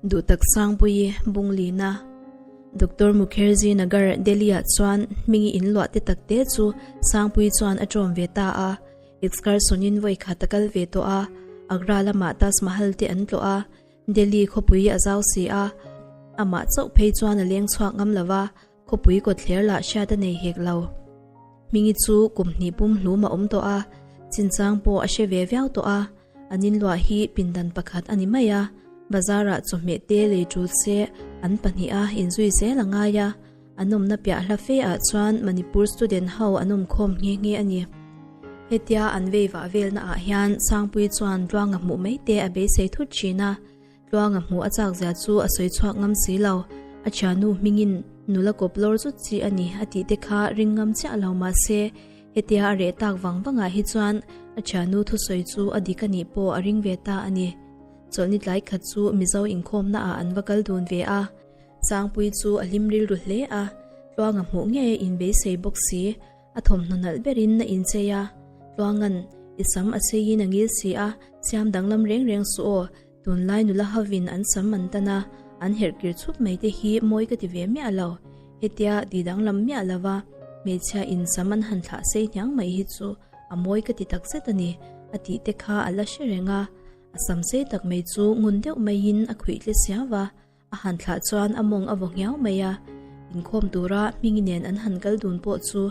Duhtak Sangpuii Bunglina, Doctor Mukherjee Nagar, Delhi-ah chuan hmingi in luah te tak te chu Sangpuii chuan a ṭawm ve ta a. Excursion-in vawi khat a kal ve tawh a, Agra lamah Taj Mahal te an tlawh a, Delhi khawpui a zau si a, amah chauh phei chuan a leng chhuak ngam lo va, khawpui kawtthler lah hriat a nei hek lo. Hmingi chu kum hnih pum hlum a awm tawh a, chinchang pawh a hre ve viau tawh a, an inluah hi pindan pakhat a ni mai a, bazar-ah chawhmeh te lei tul se an pahniha inzui zel a ngai a, an awmna piah hla fe ah chuan Manipur student ho an awm khawm nghe nghe a ni. Hetia an vei vah velna ah hian Sangpui chuan Tluanga hmuh mai te a beisei thut thin a, Tluanga hmuh a chak zia chu a sawi chhuak ngam si lo. A thiannu hmingin nula kawp lawr zut chi a ni a tih te kha ring ngam chiah lo mah se, hetia a reh tak vang vangah hi chuan a thiannu thusawi chu a dik a nih pawh a ring ve ta a ni. Chawlhni tlai khat chu Mizo inkhawmna ah an va kal dun ve a. Sangpui chu a hlim rilru hle a, Tluanga hmuh ngei a inbeisei bawk si. A thawmhnaw nalh berin a inchei a, Tluanga'n i sam a cheiin a ngil si a, siam danglam reng reng suh aw, tunlai nula hovin an sam an tan a, an herh kir chhup mai te hi mawi ka ti ve miah lo. Hetia ti danglam miah lova hmeichhia in sam an han thlah sei hniang mai hi chu a mawi ka ti takzet a ni, a tih te kha a la hre reng a. A sam sei tak mai chu ngun deuh maiin a khuih tle siau va, A han thlah chuan a mawng a vaw nghiau mai a, inkhawm tura hmingi nen an han kal dun pawh chu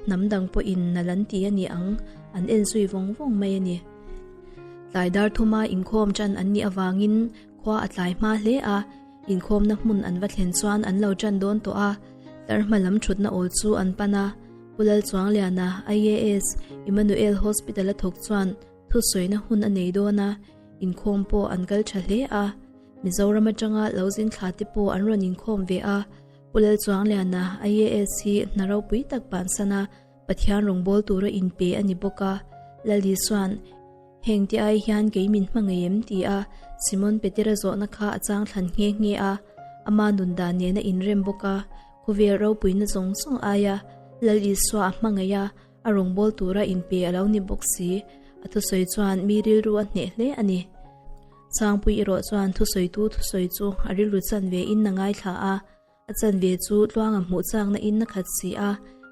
hnam dang pawhin nal an ti a ni ang, an en zui vawng vawng mai a ni. Tlai dar thuma inkhawm ṭan an nih avangin khua a tlai hma hle a, inkhawmna hmun an va thlen chuan an lo ṭan dawn tawh a, tlar hma lam ṭhutna awl chu an pan a, Pu Lalchuangliana, IAS, Emmanuel Hospital a thawk chuan thusawina hun a nei dawn a, inkhawm pawh an kal ṭha hle a. Mizoram atanga lo zin thla te pawh an rawn inkhawm ve a, Pu Lalchuangliana, IAS hi hna ropui tak bansan a, Pathian rawngbâwl tura inpe a ni bawk a. Lali chuan, Heng te ai hian kei min hma ngei em? ti a, Simon Petera zawhna kha a chang thlan nghe nghe a, ama nun dan nen a inrem bawk a, khawvel ropuina zawng zawng aia Lal Isua a hma ngei a, a rawngbâwl tura inpe a lo ni bawk si. A thusawi chuan mi rilru a hneh hle a ni. Changpui erawh chuan thusawitu thusawi chu a rilru chanve in a ngaithla a, a chanve chu tluanga hmuh chakna in a khat si a,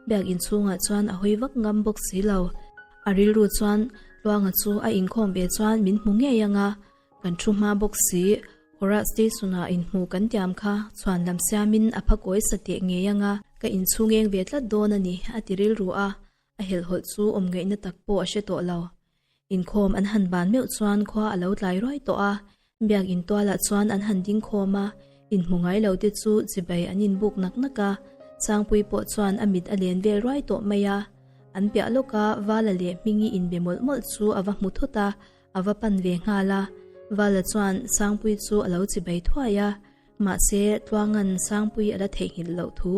biakinn chhungah chuan a hawi vak ngam bawk si lo. A rilru chuan tluanga chu a inkhawm ve chuan min hmu ngei ang a, kan thu hma bawk si, Hawrah station-ah inhmuh kan tiam kha chhuan lam siamin a phakawi sa teh ngei ang a, ka inchhung eng ve tlat dawn a ni, a ti rilru a, a helhhawlh chu awm ngaihna tak pawh a hre tawh lo. Inkhawm an han ban meuh chuan khua a lo tlai ruai tawh a, biak intualah chuan an han ding khawm a, inhmu ngai lo te chu chibai an inbuk nak nak a, Sangpui pawh chuan a mit a len vel ruai tawh mai a. An piah lawka Vala leh Hmingi inbe mawlh mawlh chu a va hmu thut a, a va pan ve nghal a, Vala chuan Sangpui chu a lo chibai thuai a, mahse Tluanga'n Sangpui a la theihnghilh loh thu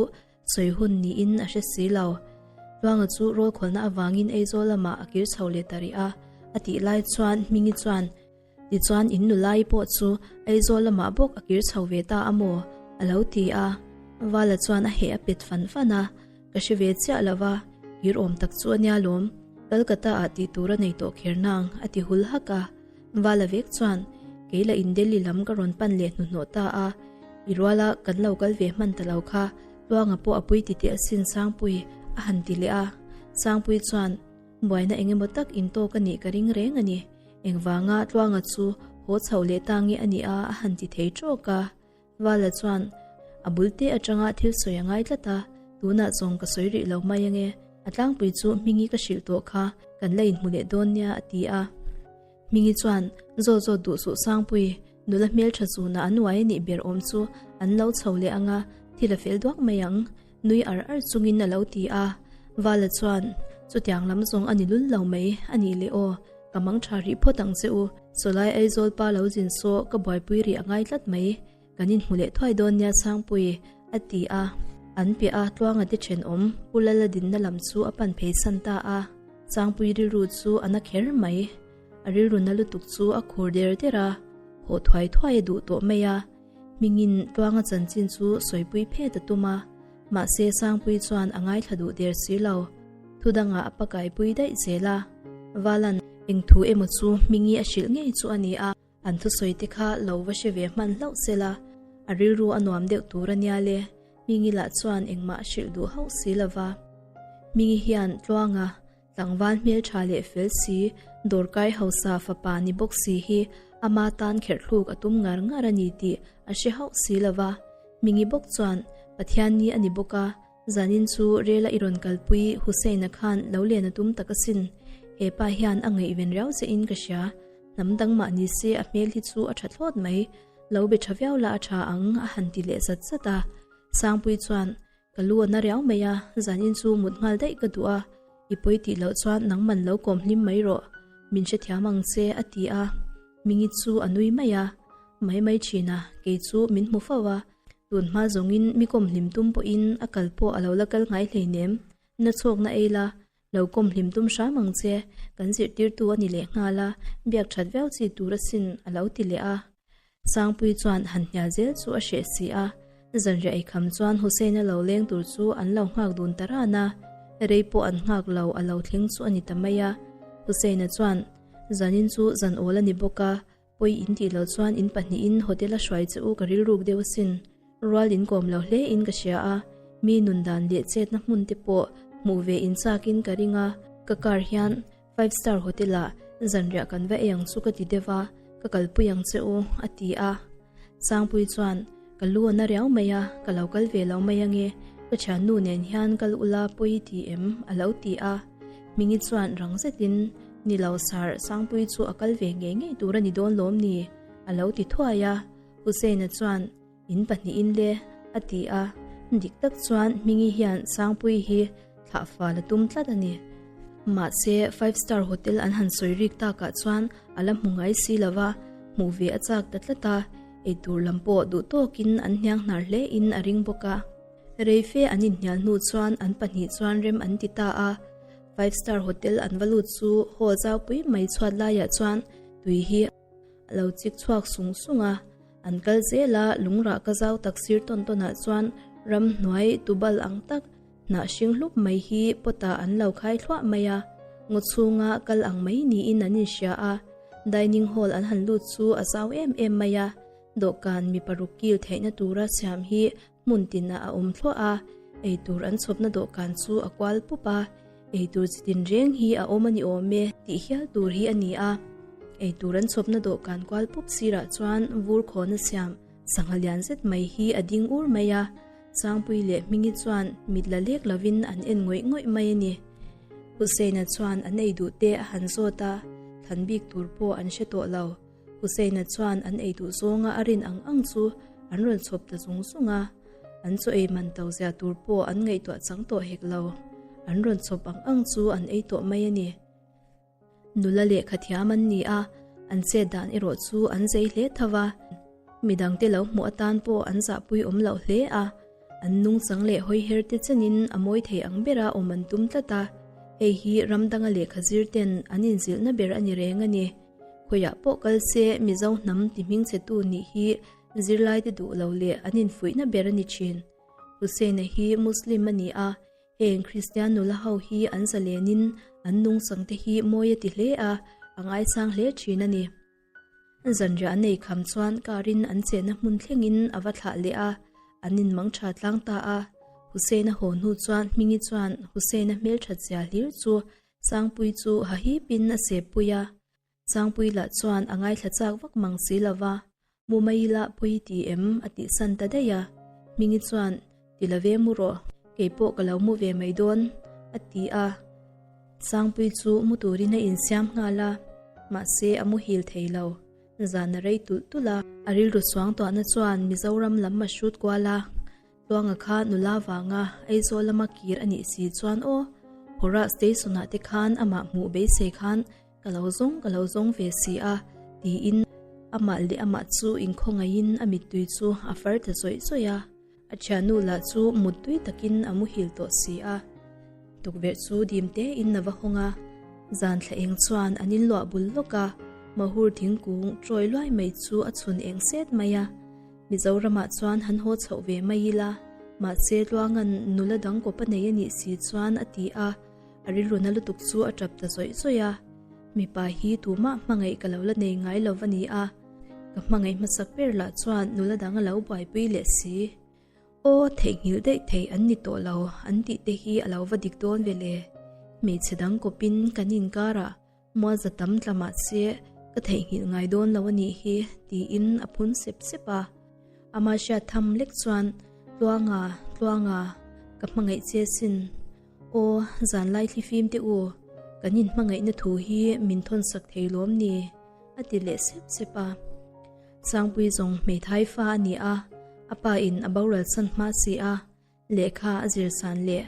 Sawi hun niin a hre si lo. Tluanga chu rawlkhawlna avangin Aizawl lamah a kir chho leh ta rih a, a tih lai chuan Hmingi chuan, Tichuan in nulai pawh chu Aizawl lamah bawk a kir chho ve ta a maw? a lo ti a. Vala chuan a heh a pet fan fan a, Ka hre ve chiah lo va, kir awm tak chu a nia lawm, Calcutta ah tih tur a nei tawh kher nang, a ti hul hak a. Vala vek chuan, Kei la in Delhi lam ka rawn pan leh hnuhnawh ta a, i ruala kan lo kal ve hman ta lo kha, Tluanga pawh a pui titeh asin Sangpui, a han ti leh a. Sangpui chuan, Buaina eng emaw tak in tawk a nih ka ring reng a ni. Engvanga Tluanga chu haw chhoh leh ta nge a nih a, a han ti thei tawk a. Vala chuan, A bul te atanga thil sawi a ngai tlat a, tunah zawng ka sawi rih lo mai ange. A tlangpui chu Hmingi ka hrilh tawh kha, kan la inhmu leh dawn nia, a ti a. Hmingi chuan, Zawt zawt duh suh Sangpui, nula hmeltha zuna an uai a nih ber awm chu an lo chho leh anga, thil a fel duak mai ang, nui ar ar chungin a lo ti a. Vala chuan, Chutiang lam zawng a ni lul lo mai, a nih leh aw, ka mang tha rih phawt ang che u, sawlai Aizawl pa lo zin saw ka buaipui rih a ngai tlat mai, kan inhmu leh thuai dawn nia Sangpui, a ti a. An piah a Tluanga te thenawm Pu Lala dinna lam chu a pan phei san ta a. Sangpui rilru chu a na kher mai. A rilru na lutuk chu a khur der der a, haw thuai thuai a duh tawh mai a. Hmingin Tluanga chanchin chu sawipui phet a tum a, mahse Sangpui chuan a ngaithla duh der si lo. Thu dangah a pakaipui daih zel a. Valan, eng thu emaw chu Hmingi a hrilh ngei chu a ni a. An thusawi te kha lo va hre ve hman hlauh se la, a rilru a nuam deuh tur a nia le. Hmingi lah chuan engmah a hrilh duh hauh si lo va. Hmingi hian Tluanga, tlangval hmeltha leh fel si, dawrkai hausa fapa ni bawk si hi ama tan kherhthluk a tum ngar ngar a ni tih a hre hauh si lo va. Hmingi bawk chuan, Pathian ni a ni bawk a, zanin chu rela i rawn kalpui Hussein-a khan lo len a tum tak asin. He pa hian a ngaihven riau che in ka hria. Hnam dang mah ni se a hmel hi chu a tha thlawt mai. Lo be tha viau la a tha ang a han ti leh zat zat a. Sangpui chuan, Ka lu a na riau mai a, zanin chu mut nghal daih ka duh a, i pawi tih loh chuan nangman lo kawm hlim mai rawh, min hrethiam ang che a ti a. Mingi chu a nui mai a, Mai mai thin a, kei chu min hmu fo a, tun hma zawngin mi kawm hlim tum pawhin a kal pawh a lo la kal ngai hleinem, na chhawkna ei la, Lo kawm hlim tum hram ang che, kan zirtirtu a ni leh nghal a, biak that viau chi tur asin a lo ti leh a. Sangpui chuan han hnial zel chu a hreh si a, zanriah eikham chuan Hussein-a lo leng tur chu an lo nghak dun ta ran a, rei pawh an nghak lo a lo thleng chu a ni ta mai a. Hussein-a chuan, Zanin chu zan awl a ni bawk a, Pawi in tih loh chuan in pahnihin hotel a hruai che u ka rilruk deuh asin. Rual in kawm lo hle in ka hria a, mi nun dan leh chetna hmun te pawh hmuh ve in chak in ka ring a, ka car hian five star hotel ah zanriah kan va ei ang chu ka ti deuh a, ka kalpui ang che u a ti a. Sangpui chuan ka lu a na riau mai a, ka lo kal ve lo mai ange, ka thiannu nen hian kal ula pawi ti em a lo ti a. Hmingi chuan rang zetin, Ni lo sar, Sangpui chu a kal ve ngei ngei tur a ni dawn lawm ni? a lo ti thuai a. Hussein-a chuan, In pahnihin le, a ti a. Dik tak chuan Hmingi hian Sangpui hi thlah fal a tum tlat a ni. Mahse, Five Star Hotel an han sawi rik takah chuan a la hmu ngai si lo va, hmuh ve a chak ta tlat a, eitur lam pawh duh tawkin an hniang hnar hlein a ring bawk a. Reife an inhnial hnu chuan an pahnih chuan rem an ti ta a, Five Star Hotel an va lut chu hall zaupui mai chhuat laiah chuan tui hi a lo chik chhuak sung sung a, an kal zel a, lungrah ka zau tak sir tawn tawnah chuan ramhnuai tubal ang tak hnah hring hlup mai hi pot ah an lo khai thluah mai a, ngaw chhunga kal ang mai niin an inhria a, dining hall an han lut chu a zau em em mai a, dawhkan mi paruk kil theihna tura siam hi Hmun tinah a awm thluah a, eitur an chhawpna dawhkan chu a kual pup a, eitur chi tin reng hi a awm a ni awm e tih hial tur hi a ni a. Eitur an chhawpna dawhkan kual pup sirah chuan vur khawna siam sangha lian zet mai hi a ding ur mai a, Sangpui leh Hmingi chuan mit la lek lovin an en ngawih ngawih mai a ni. Hussein-a chuan an ei duh te a han zawt a, thlan bik tur pawh an hre tawh lo. Hussein-a chuan an ei duh zawnga a rin ang ang chu an rawn chhawp ta zung zung a, an chaw ei man to zia tur pawh an ngaihtuah chang tawh hek lo. An rawn chhawp ang ang chu an ei tawh mai a ni. Nula lehkha thiam an ni a, an chet dan erawh chu an zei hle tho va, midangte lo hmuh atan pawh an zahpui awm loh hle a. An nungchang leh hawiher te chenin a mawi thei ang bera awm an tum tlat a, hei hi ram danga lehkha zir ten an inzilhna ber a ni reng a ni. Khawiah pawh kal se Mizo hnam ti hmingchhetu nih hi zirlaite duh lo leh an infuihna ber a ni thin. Hussein-a hi Muslim a ni a, heng Kristian nula ho hi an zalenin an nungchangte hi mawi a ti hle a, a ngaisang hle thin a ni. Zanriah an ei kham chuan car-in an chenna hmun thlengin a va thlah leh a, an inmang tha tlang ta a. Hussein-a haw hnu chuan Hmingi chuan Hussein-a hmelthat zia hlir chu Sangpui chu hahipin a seppui a, Sangpui lah chuan a ngaithla chak vak mang si lo va, Mu mai ila pawi ti em? a tih san ta daih a. Hmingi chuan, Ti lo ve mu rawh, kei pawh ka lo mu ve mai dawn, a ti a. Sangpui chu mu turin a insiam nghal a, mahse a muhil thei lo. Zan a rei tulh tulh a, a rilru suangtuahna chuan Mizoram lam a hrut kual a, Tluanga kha nula vanga Aizawl lama kir a nih si chuan aw, Hawrah station ah te khan amah hmuh beisei khan ka lo zawng ka lo zawng ve si a, tiin amah leh amah chu inkhawngaihin a mittui chu a far ta zawih zawih a. A thiannu lah chu muttui takin a muhil tawh si a. Tukverh chu dim tein a va hawng a, zan thla eng chuan an inluah bul lawk a, mahur thingkung tawi luai mai chu a chhun eng set mai a. Mizoramah chuan han haw chhoh ve mai ila, mahse Tluanga'n nula dang kawp a nei a nih si chuan a ti a, a rilruna lutuk chu a tap ta zawih zawih a. Mipa hi tumah hmangaih ka lo la nei ngai lo va ni a. Ka hmangaih hmasak ber lah chuan nula dang a lo buaipui leh si. Aw, theihnghilh daih thei an ni tawh lo an tih te hi a lo va dik dawn ve le. Hmeichhe dang kawpin kan inkarah mualza tam tla mah se ka theihnghilh ngai dawn lo a nih hi tiin a phun sep sep a. Ama hriat tham lek chuan Tluanga, Tluanga, ka hmangaih che sin. Aw, zanlai thlifim te u, kan inhmangaihna thu hi min thawnsak thei lawm ni? a ti leh sep sep a. Sangpui zawng hmeithai fa a ni a, a pa in a boral san hma si a, lehkha a zir san leh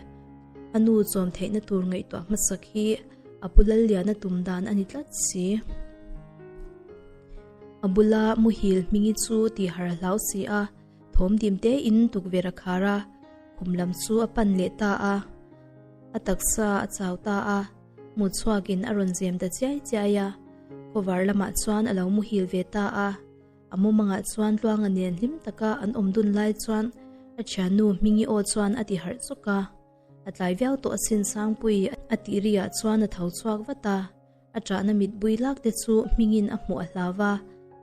a nu chawm theihna tur ngaihtuah hmasak hi a pu Lalliana tum dan a ni tlat si. A bula muhil hmingi chu tih har a hlau si a, thawm dim te in tukverh a khar a, khum lam chu a pan leh ta a, a taksa a chau ta a. Mut chhuakin a rawn zem ta chiai chiai a, cover lamah chuan a lo muhil ve ta a. A mumangah chuan Tluanga nen hlim taka an awm dun lai chuan a thiannu Hmingi aw chuan a ti harh chawk a. A tlai viau tawh asin Sangpui a tih riah chuan a tho chhuak vat a. A ṭahna mit bui lak te chu Hmingin a hmuh a hlau va,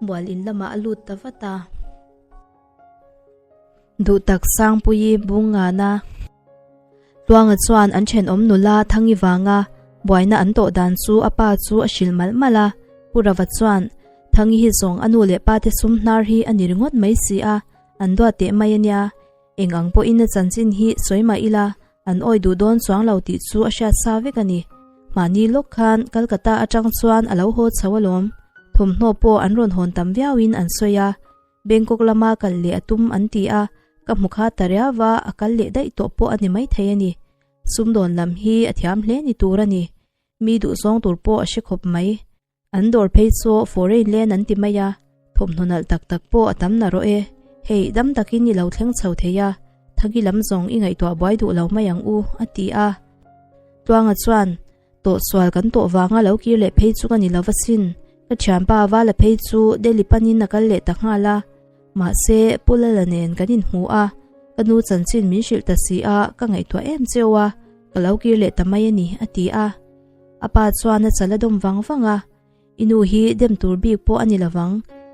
bual in lamah a lut ta vat a. Duhtak Sangpuii bung ngana Tluanga chuan an thenawm nula Thangi vanga buaina an tawh dan chu a pa chu a hrilh malh malh a. Pu Rava chuan, Thangi hi zawng a nu leh pa te sum hnar hi a ni ringawt mai si a, an duat teh mai a nia. Eng ang pawhin a chanchin hi sawi mah ila, an awi duh dawn chuang lo tih chu a hriat sa vek a ni. Mahni lawk khan Calcutta atang chuan a lo haw chho alawm. Thawmhnaw pawh an rawn hawn tam viauin an sawi a. Bangkok lama kal leh a tum an ti a, ka hmu kha ta riau a, a kal leh daih tawh pawh a ni maithei a ni. Sumdawn lam hi a thiam hle ni tur a ni. Mi duhzawng tur pawh a hre khawp mai. An dawr phei chu foreign len an ti mai a, thawmhnaw nalh tak tak pawh a tam na rawh e. Hei, dam takin i lo thleng chho thei a, Thagi lam zawng i ngaihtuah buai duh lo mai ang u, a ti a. Tluanga chuan, Tawhsual kan tawh vanga lo kir leh phei chu ka ni lo va sin. Ka thianpa Vala phei chu Delhi panin a kal leh ta nghal a. Mahse, Pu Lala nen kan inhmu a, ka nu chanchin min hrilh ta si a, ka ngaihtuah em cheu a, ka lo kir leh ta mai a ni, a ti a. A pa chuan a chal a dawm vang vang a. I nu hi dem tur bik pawh a ni lovang,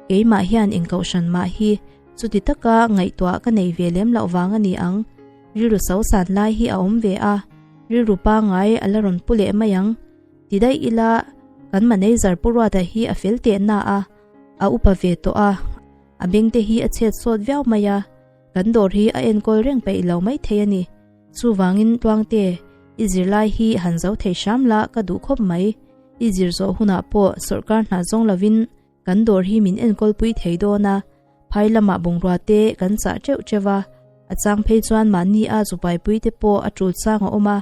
keimah hian inkohhran mah hi chuti taka ngaihtuah ka nei ve lem loh vang a ni ang. Rilru so san lai hi a awm ve a, rilru pangngai a la rawn pu leh mai ang. Ti daih ila, kan manager Pu Ruata hi a fel teh na a, a upa ve tawh a, a bengte hi a chhet sawt viau mai a, kan dawr hi a enkawl reng peih lo mai thei a ni. Chuvangin Tluangte, i zirlai hi han zo thei hram la ka duh khawp mai. I zir zawh hunah pawh sawrkar hna zawng lovin kan dawr hi min enkawlpui thei dawn a, phai lamah bungrua te kan chah teuh teuh a, a chang phei chuan mahni a zupaipui te pawh a tul chang a awm a,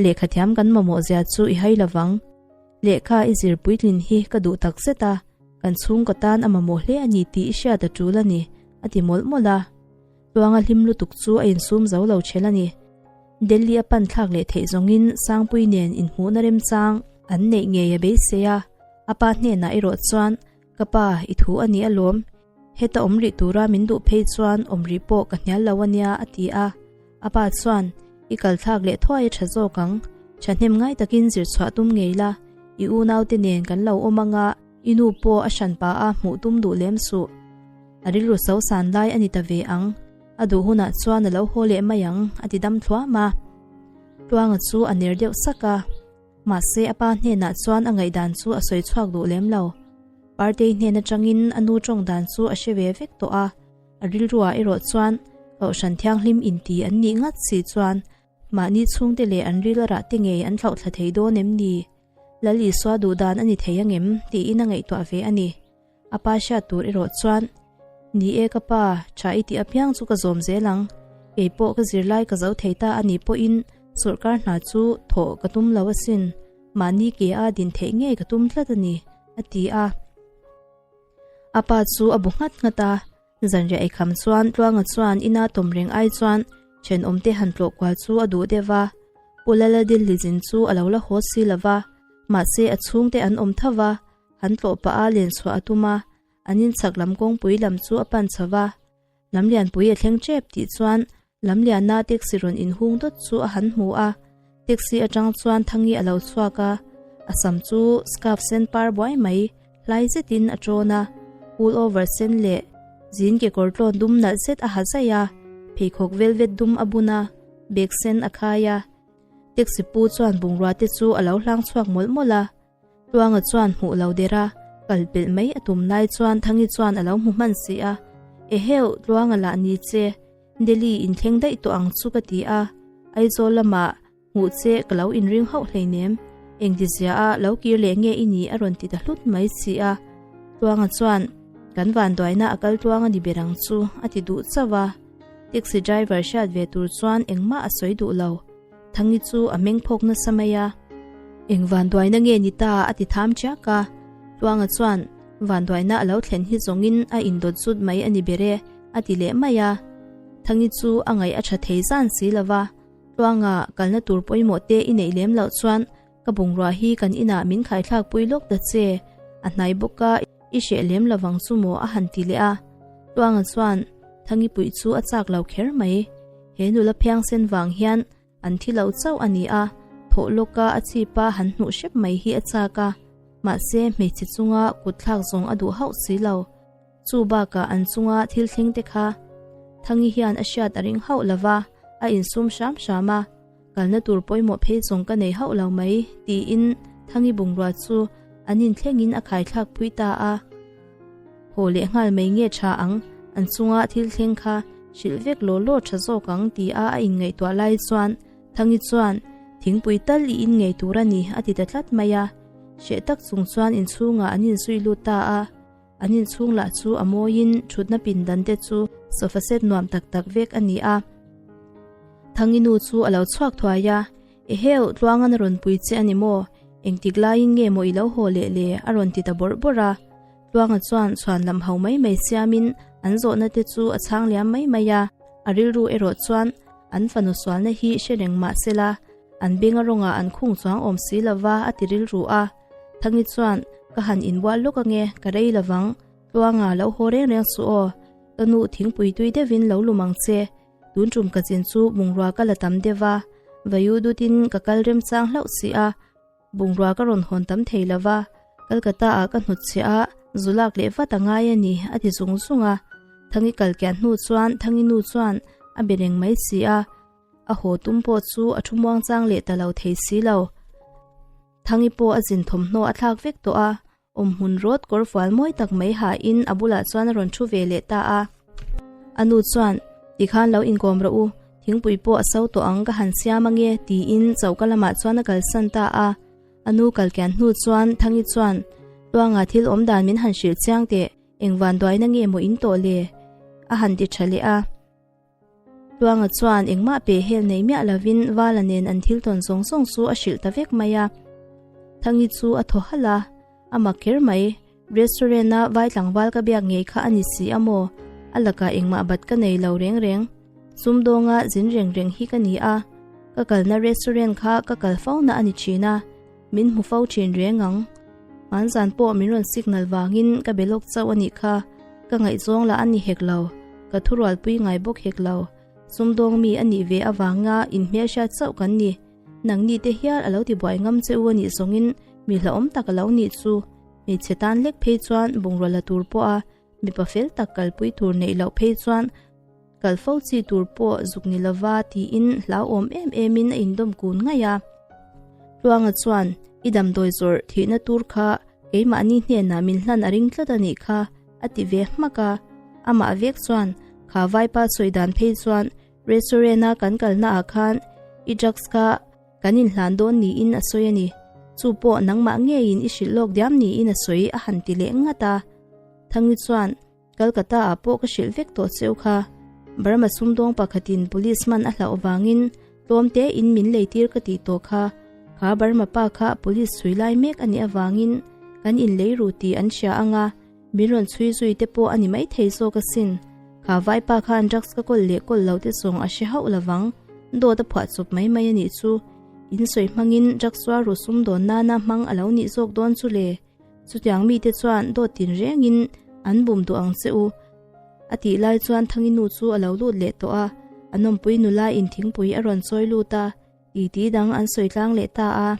lehkhathiam kan mamawh zia chu i hai lovang. Lehkha i zir puitlin hi ka duh tak zet a, kan chhungkaw tan a mamawh hle a ni tih i hriat a tul a ni, a ti mawlh mawlh a. Tluanga hlim lutuk chu a insum zo lo ṭhel a ni. Delhi a pan thlak leh theih zawngin Sangpui nen inhmuhna remchang an neih ngei a beisei a, a pa hnenah erawh chuan, Ka pa, i thu a ni alawm. Heta awm rih tura min duh phei chuan awm rih pawh ka hnial lo a nia, a ti a. A pa chuan, I kal thlak leh thuai a ṭha zawk ang. Ṭhahnem ngai takin zir chhuah tum ngei la, i unaute nen kan lo awm anga i nu pawh a hranpa a hmuh tum duh lem suh. A rilru so san lai a ni ta ve ang. A duh hunah chuan a lo haw leh mai ang, a ti dam thluam a. Tluanga chu a ner deuh sak a. Mahse a pa hnenah chuan a ngaihdan chu a sawi chhuak duh lem lo. Partei hnen atangin a nu tawng dan chu a hre ve vek tawh a. A rilruah erawh chuan Kohhran Thianghlim inti an nih ngat si chuan mahni chhungte leh an ril a rah te ngei an thlauhthla thei dawn em ni? Lal Isua duh dan a ni thei angem? tiin a ngaihtuah ve a ni. A pa hriat tur erawh chuan, Ni e ka pa, tha i tih apiang chu ka zawm zel ang. Kei pawh ka zirlai ka zo thei ta a nih pawhin sawrkar hna chu thawh ka tum lo asin. Mahni ke a din theih ngei ka tum tlat a ni, a ti a. A pa chu a bu nghat nghat a. Zanriah eikham chuan Tluanga chuan ina tawm reng ai chuan thenawmte han tlawh kual chu a duh deuh va. Pu Laladil Lizin chu a lo la haw si lo va, mahse a chhungte an awm tho va. An tlawh pah a len chhuah a tum a, an inchhak lam kawngpui lam chu a pan chho va. Lamlianpui a thleng tep tih chuan Lamliana taxi rawn inhung dawt chu a han hmu a, taxi atang chuan Thangi a lo chhuak a, a sam chu scarf sen par buai mai hlai zetin a tawn a. Pullover sen leh jean kekawr tlawn dum nalh zet a ha zaih a, pheikhawk velvet dum a bun a, bag sen a khai a. Taxi pu chuan bungrua te chu a lo hlang chhuak mawlh mawlh a. Tluanga chuan hmuh lo der a, kal pelh mai a tum lai chuan Thangi chuan a lo hmu hman si a. Eheu, Tluanga lah ni che, Delhi in thleng daih tawh ang chu ka ti a, Aizawl lamah hmuh che ka lo inring hauh hleinem, engtizia a lo kir leh nge i ni a rawn ti ta hlut mai si a. Tluanga chuan, Kan vanduaina a kal tluang a ni ber ang chu a ti duh chauh a. Taxi driver hriat ve tur chuan engmah a sawi duh lo. Thangi chu a meng phawk nasa mai a. Eng vanduaina nge ni ta a ti tham chiak a. Tluanga chuan vanduaina a lo thlen hi zawngin a indawt zut mai a ni ber e a ti leh mai a. Thangi chu a ngaih a tha thei zan si lo va. Tluanga kalna tur pawimawh te i neih lem loh chuan ka bungrua hi kan inah min khaithlak pui lawk ta che, a hnai bawk a, i hreh lem lovang chu maw a han ti leh a. Tluanga chuan Thangi puih chu a chak lo kher mai. He nula phiangsen vang hian an thi lo chauh a ni a, thawh lawka a chhipa han hnuh hrep mai hi a chak a, mahse hmeichhe chunga kut thlak zawng a duh hauh si lo. Chu bakah an chunga thil thleng te kha Thangi hian a hriat a ring hauh lo va, a insum hram hram a, kalna tur pawimawh phei zawng ka nei hauh lo mai tiin Thangi bungrua chu an inthlengin a khaithlak phui ta a. Haw leh nghal mai nge tha ang, an chunga thil thleng kha hrilh vek law law tha zawk ang ti a a inngaihtuah lai chuan Thangi chuan thingpui tal i in ngei tur a ni a ti ta tlat mai a. Hreh tak chung chuan inchhungah an inzui lut ta a. An inchhung lah chu a mawiin thutna pindan te chu sofa set nuam tak tak vek a ni a. Thangi nu chu a lo chhuak thuai a, Eheu, Tluangan a rawn pui che a ni maw? Engtik laiin nge maw i lo haw leh le? a rawn ti ta bawrh bawrh a. Tluanga chuan chhuan lam ho mai mai siamin an zawhna te chu a chhang liam mai mai a, a rilru erawh chuan an fanu sualna hi hre reng mah sela, an benga rawngah an khung chuang awm si lova a ti rilru a. Thangi chuan, Ka han inbual lawk ange, ka rei lovang, Tluanga lo haw reng reng suh aw, ka nu thingpui tui deuhin lo lum ang che, tun tum ka chin chu bungrua ka la tam deuh a, Vayu dutin ka kal remchang hlauh si a, bungrua ka rawn hawn tam thei lo va, Kolkata ah ka hnutchhiah a, zu lak leh vat a ngai a ni, a ti zung zung a. Thangi kal kian hnu chuan Thangi nu chuan a be reng mai si a, a haw tum pawh chu a thu muangchang leh ta lo thei si lo. Thangi pawh a zin thawmhnaw a thlak vek tawh a, awmhmun rawt kawr fual mawi tak mai hain a bulah chuan a rawn thu ve leh ta a. A nu chuan, Tikhan lo inkawm rawh u, thingpui pawh a so tawh ang ka han siam ange tiin choka lamah chuan a kalsan ta a. A nu kalkian hnu chuan Thangi chuan, Tluanga thil awm dan min han hrilh chiang teh, engvan duaina nge maw in tawh le? a han ti tha leh a. Tluanga chuan engmah pe hel nei miah lovin Vala nen an thil tawn zawng zawng chu a hrilh ta vek mai a. Thangi chu a thaw halh a, a mak kher mai. Restaurant-a vai tlangval ka biak ngei kha a ni si a maw? A lakah engmah bat ka nei lo reng reng. Sumdawnga zin reng reng hi ka ni a, ka kalna restaurant kha ka kal fo na a ni thin a, min hmu fo thin reng ang. Hmanzan pawh min rawn signal vangin ka be lawk chauh a nih kha, ka ngaihzawng lah a ni hek lo, ka thurualpui ngai bawk hek lo. Sumdawng mi a nih ve avanga inhmelhriat chauh kan ni. Nangni te hial a lo ti buai ngam che u a nih zawngin mi hlauhawm tak a lo nih chu. Hmeichhe tan lek phei chuan bungraw la tur pawha mipa fel tak kalpui tur neih loh phei chuan kal fo chi tur pawh zuk ni lova tiin hlauhawm em emin a indawm kun ngaih a. Tluanga chuan i damdawi zawrh thihna tur kha keimahni hnenah min hlan a ring tlat a nih kha a ti ve hmak a. Amah vek chuan kha vaipa sawi dan phei chuan restaurant-a kan kalnaah khan i drugs kha Kan inhlan dawn niin a sawi a ni. Chu pawh nangmah ngeiin i hrilh lawk diam niin a sawi a han ti leh ngat a. Thangi chuan, Kolkata ah pawh ka hrilh vek tawh cheu kha. Burma sumdawng pakhatin police man a hlauh vangin tlawm tein min leitir ka tih tawh kha. Kha Burma pa kha police chhui lai mek a nih avangin kan inlei ru tih an hria ang a, min rawn chhui zui te pawh a ni maithei zawk asin. Kha vaipa khan drugs ka kawl leh kawl lo te zawng a hre hauh lovang, dawt a phuah chawp mai mai a nih chu. In sawi hmangin drugs chuar ru sum dawn nana hmang a lo nih zawk dawn chu le. Chutiang mite chuan dawt tin rengin an bum duh ang che u. A tih lai chuan Thangi nu chu a lo lut leh tawh a, a nawmpui nula in thingpui a rawn chawi lut a, Titi dang an sawi tlang leh ta a.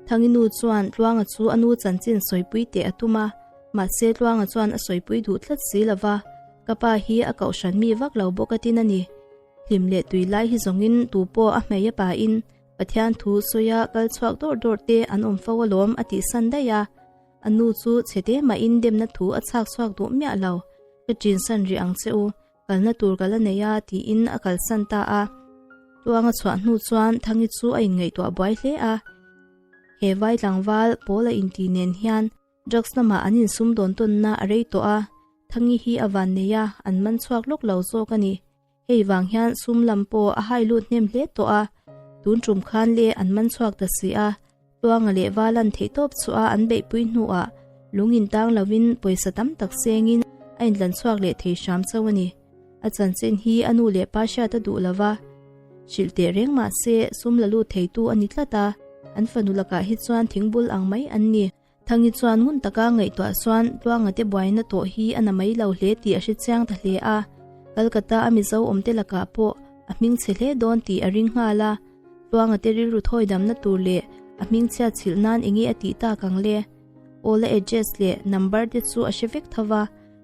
Thangi nu chuan Tluanga chu a nu chanchin sawipui teh a tum a. Mahse Tluanga chuan a sawipui duh tlat si lo va, ka pa hi a kohhran mi vak lo bawk a tin a ni. Hlim leh tui lai hi zawngin tu pawh a hmei a pain Pathian thu sawia kal chhuak dawrh dawrh te an awm fo alawm a tihsan daih a. A nu chu chhe te mahin demna thu a chhak chhuak duh miah lo. Ka ṭinsan rih ang che u, kalna tur ka la nei a tiin a kalsan ta a. Tluanga chhuah hnu chuan Thangi chu a inngaihtuah buai hle a. He vai tlangval pawl a inti nen hian drugs lamah an insum dawn tawnna a rei tawh a, Thangi hi a van nei a, an man chhuak lawk lo zawk a ni. Hei vang hian sum lam pawh a hai lut hnem hle tawh a, tun tum khan le an man chhuak ta si a, Tluanga leh Valan theihtawp chhuah a an beihpui hnuah lung intang lovin pawisa tam tak sengin a intlan chhuak leh thei hram chauh a ni. A chanchin hi a nu leh pa hriat a duh lova, hrilh teh reng mah se sum la lut theitu a ni tlat a, an fanu lakah hi chuan thingbul ang mai an ni. Thangi chuan ngun taka ngaihtuah chuan Tluanga te buaina tawh hi a na mai lo hle tih a hre chiang ta hle a, Kolkata a Mizo awmte lakah pawh a hmingchhe hle dawn tih a ring nghal a. Tluanga te rilru thawi damna tur leh a hmingchhiat chhilh nan enge a tih tak ang le? Awl a address leh number te chu a hre vek tho va,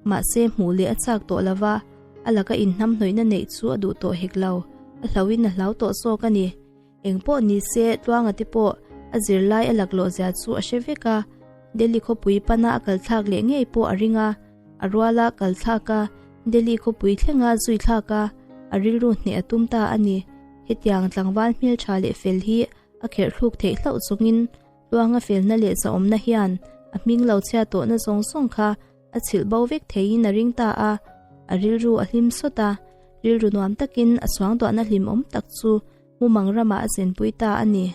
mahse hmuh leh a chak tawh lo va, a laka inhnamhnawihna neih chu a duh tawh hek lo, a hlauhin a hlau tawh zawk a ni. Eng pawh ni se Tluanga te pawh a zirlai a laklawh zia chu a hre vek a, Delhi khawpui pana a kal thlak leh ngei pawh a ring a, a ruala kal thlak a, Delhi khawpui thlenga zui thlak a, a rilru hneh a tum ta a ni. Hetiang tlangval hmeltha leh fel hi a kherh thluk theih hlauh chungin Tluanga felna leh zahawmna hian a hming lo chhia tawhna zawng zawng kha a chhilh bo vek theiin a ring ta a, a rilru a hlim sawt a, rilru nuam takin a suangtuahna hlimawm tak chu mumang ramah a zenpui ta a ni.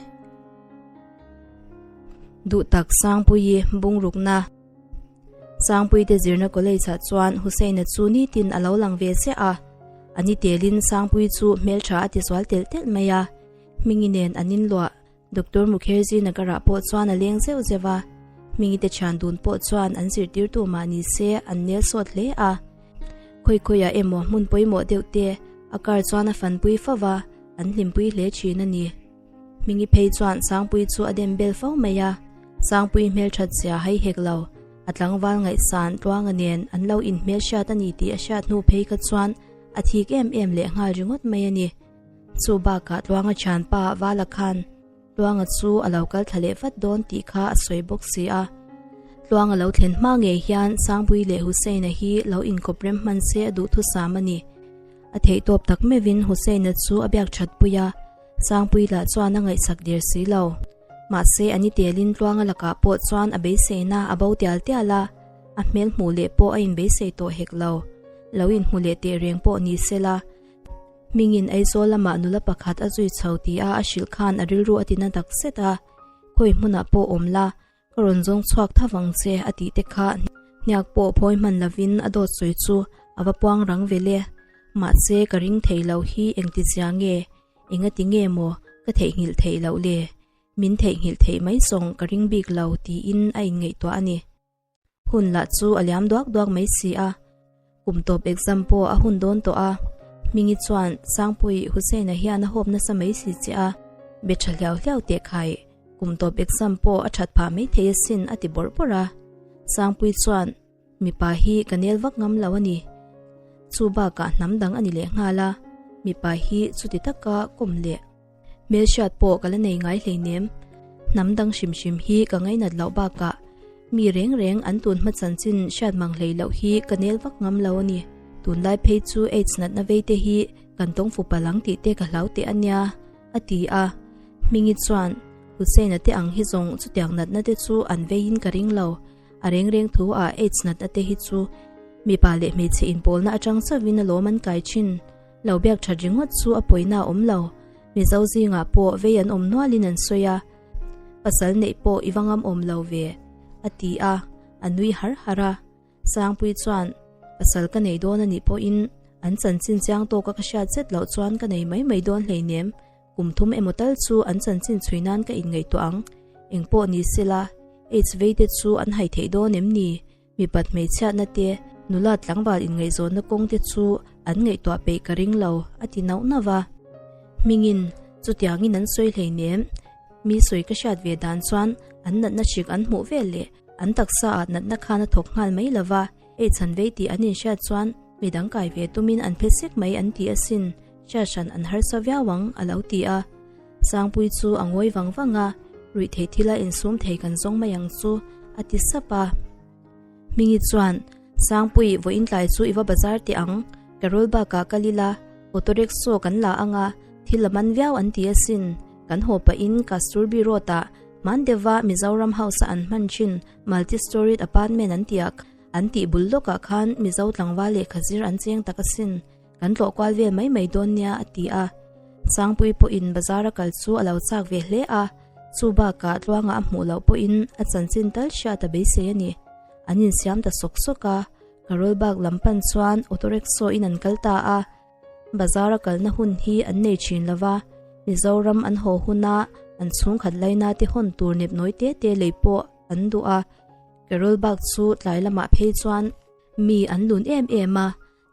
Duhtak Sangpuii bungrukna Sangpuite zirna college ah chuan Hussein-a chu nitin a lo lang ve ziah a, a ni telin Sangpuii chu hmeltha a ti zual telh telh mai a, Hmingi nen an inluah Doctor Mukherjee Nagar-ah pawh chuan a leng zeuh zeuh a, Hmingi te thian dun pawh chuan an zirtirtu mah ni se an nel sawt hle a. Khawi khawiah emaw hmun pawimawh deuh te a car chuan a fanpui fo va, an hlimpui hle thin a ni. Hmingi phei chuan Sangpui chu a dem bel fo mai a, Sangpui hmelthat zia hai hek lo, a tlangval ngaihsan Tluanga nen an lo inhmelhriat a ni tih a hriat hnu phei kha chuan a thik em em leh nghal ringawt mai a ni. Chu bakah Tluanga thianpa Vala khan Tluanga chu a lo kal thla leh vat dawn tih kha a sawi bawk si a. Tluanga lo thlen hma ngei hian Sangpui leh Hussein-a hi lo inkawp rem hman se a duhthusam a ni. A theihtawp tak meuhin Hussein-a chu a biak that pui a, Sangpui lah chuan a ngaihsak der si lo. Mahse a ni telin Tluanga lakah pawh chuan a beiseina a bo tial tial a, a hmel hmuh leh pawh a inbeisei tawh hek lo. Lo inhmu leh teh reng pawh ni sela. Hmingin Aizawl lamah nula pakhat a zui chho tia a hrilh khan a rilru a tina tak zet a, Khawi hmunah pawh awm la, ka rawn zawng chhuak tha vang che a tih te kha hniak pawh phawi hman lovin a dawt sawi chu a va puang rang ve le. Mahse ka ring thei lo hi engti zia nge, engati nge maw ka theihnghilh theih loh le, min theihnghilh theih mai zawng ka ring bik lo tiin a inngaihtuah a ni. Hun lah chu a liam duak duak mai si a, kum tawp exam pawh a hun dawn tawh a, Hmingi chuan Sangpui Hussein-a hian a hawp nasa mai si che a, be tha hliau hliau teh khai, kum tawp exam pawh a that phah mai thei asin a ti bawrh bawrh a. Sangpui chuan, Mipa hi ka nel vak ngam lo a ni, chu bakah hnam dang a ni leh nghal a, mipa hi chuti taka kawm leh. Hmelhriat pawh ka la nei ngai hleinem. Hnam dang hrim hrim hi ka ngainat loh bakah mi reng reng an tun hma chanchin hriat mang hlei loh hi ka nel vak ngam lo a ni. Tunlai phei chu AIDS natna vei te hi kan tawng fu palh ang tih te ka hlau teh a nia, a ti a. Hmingi chuan, Hussein-a te ang hi zawng chutiang natna te chu an veiin ka ring lo. A reng reng thu ah AIDS natna te hi chu mipa leh hmeichhe inpawlna atang chauhin alawm an kai thin. Lo biak that ringawt chu a pawina a awm lo. Mizo zingah pawh vei an awm nualin an sawi a, pasal neih pawh i va ngam awm lo ve, a ti a, a nui har har a. Sangpui chuan, Pasal ka nei dawn a nih pawhin an chanchin chiang tawka ka hriat zet loh chuan ka nei mai mai dawn hleinem, Kum thum emaw tal chu an chanchin chhui nan ka inngaihtuah ang. Eng pawh ni sela, AIDS veite chu an hai theih dawn em ni? Mipat hmeichhiatna te, nula tlangval inngaihzawnna kawng te chu an ngaihtuah peih ka ring lo, a ti nauh nauh va. Hmingin, chutiangin an sawi hleinem. Mi sawi ka hriat ve dan chuan an natna hrik an hmuh vel leh. An taksa ah natna khan a thawk nghal mai lova, ei chhan vei tih an inhriat chuan midang kai ve tumin an phe sek mai an ti asin, hriat hran an harsa viau ang, a lo ti a. Sangpui chu a ngawi vang vang a, ruih theih thila insum thei kan zawng mai ang chu, a ti sap a. Hmingi chuan, Sangpui, vawiin tlai chu i va bazar teh ang, Carol bakah kal ila, auto rickshaw kan la ang a, thil a man viau an ti asin, kan haw pahin Kasturbi Road-ah hman deuha Mizoram House-a an hman thin multi-storied apartment an tih ah an tih bul lawkah khan Mizo tlangval lehkha zir an cheng tak asin, kan tlawh kual vel mai mai dawn nia a ti a. Sangpui pawhin bazar a kal chu a lo chak ve hle a, chu bakah tluanga a hmuh loh pawhin a chanchin tal hriat a beisei a ni. An insiam ta sawk sawk a, Karol Bagh lam pan chuan auto rickshaw in an kal ta a, bazar a kalna hun hi an nei thin lo va, Mizoram an haw huna an chhungkhat laina te hawn tur nepnawi te te lei pawh an duh a, Karol Bagh chu tlai lamah phei chuan mi an lun em em a,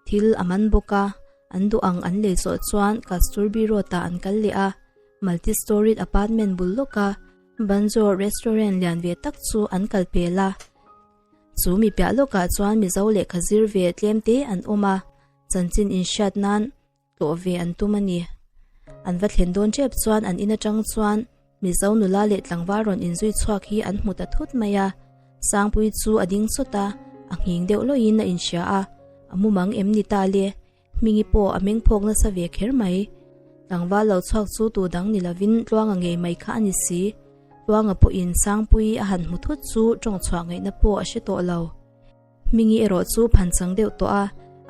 Thil a man bawk a, an duh ang an lei zawh chuan Kasturbi Road-ah an kal leh a, multi-storied apartment bul lawka Banjo restaurant lian ve tak chu an kal pel a. Chu mi piah lawkah chuan Mizo lehkha zir ve tlem te an awm a, chanchin inhriat nan tlawh ve an tum a ni. An va thlen dawn tep chuan an in atang chuan Mizo nula leh tlangval rawn inzui chhuak hi an hmu ta thut mai a. Sangpui chu a ding sawt a, a nghing deuh lawin a inhria a, a mumang em ni ta le? Hmingi pawh a meng phawk nasa ve kher mai. Tlangval lo chhuak chu tu dang ni lovin Tluanga ngei mai kha a ni si. Tluanga pawhin Sangpui a han hmu thut chu tawng chhuah ngaihna pawh a hre tawh lo. Hmingi erawh chu phan chang deuh tawh a,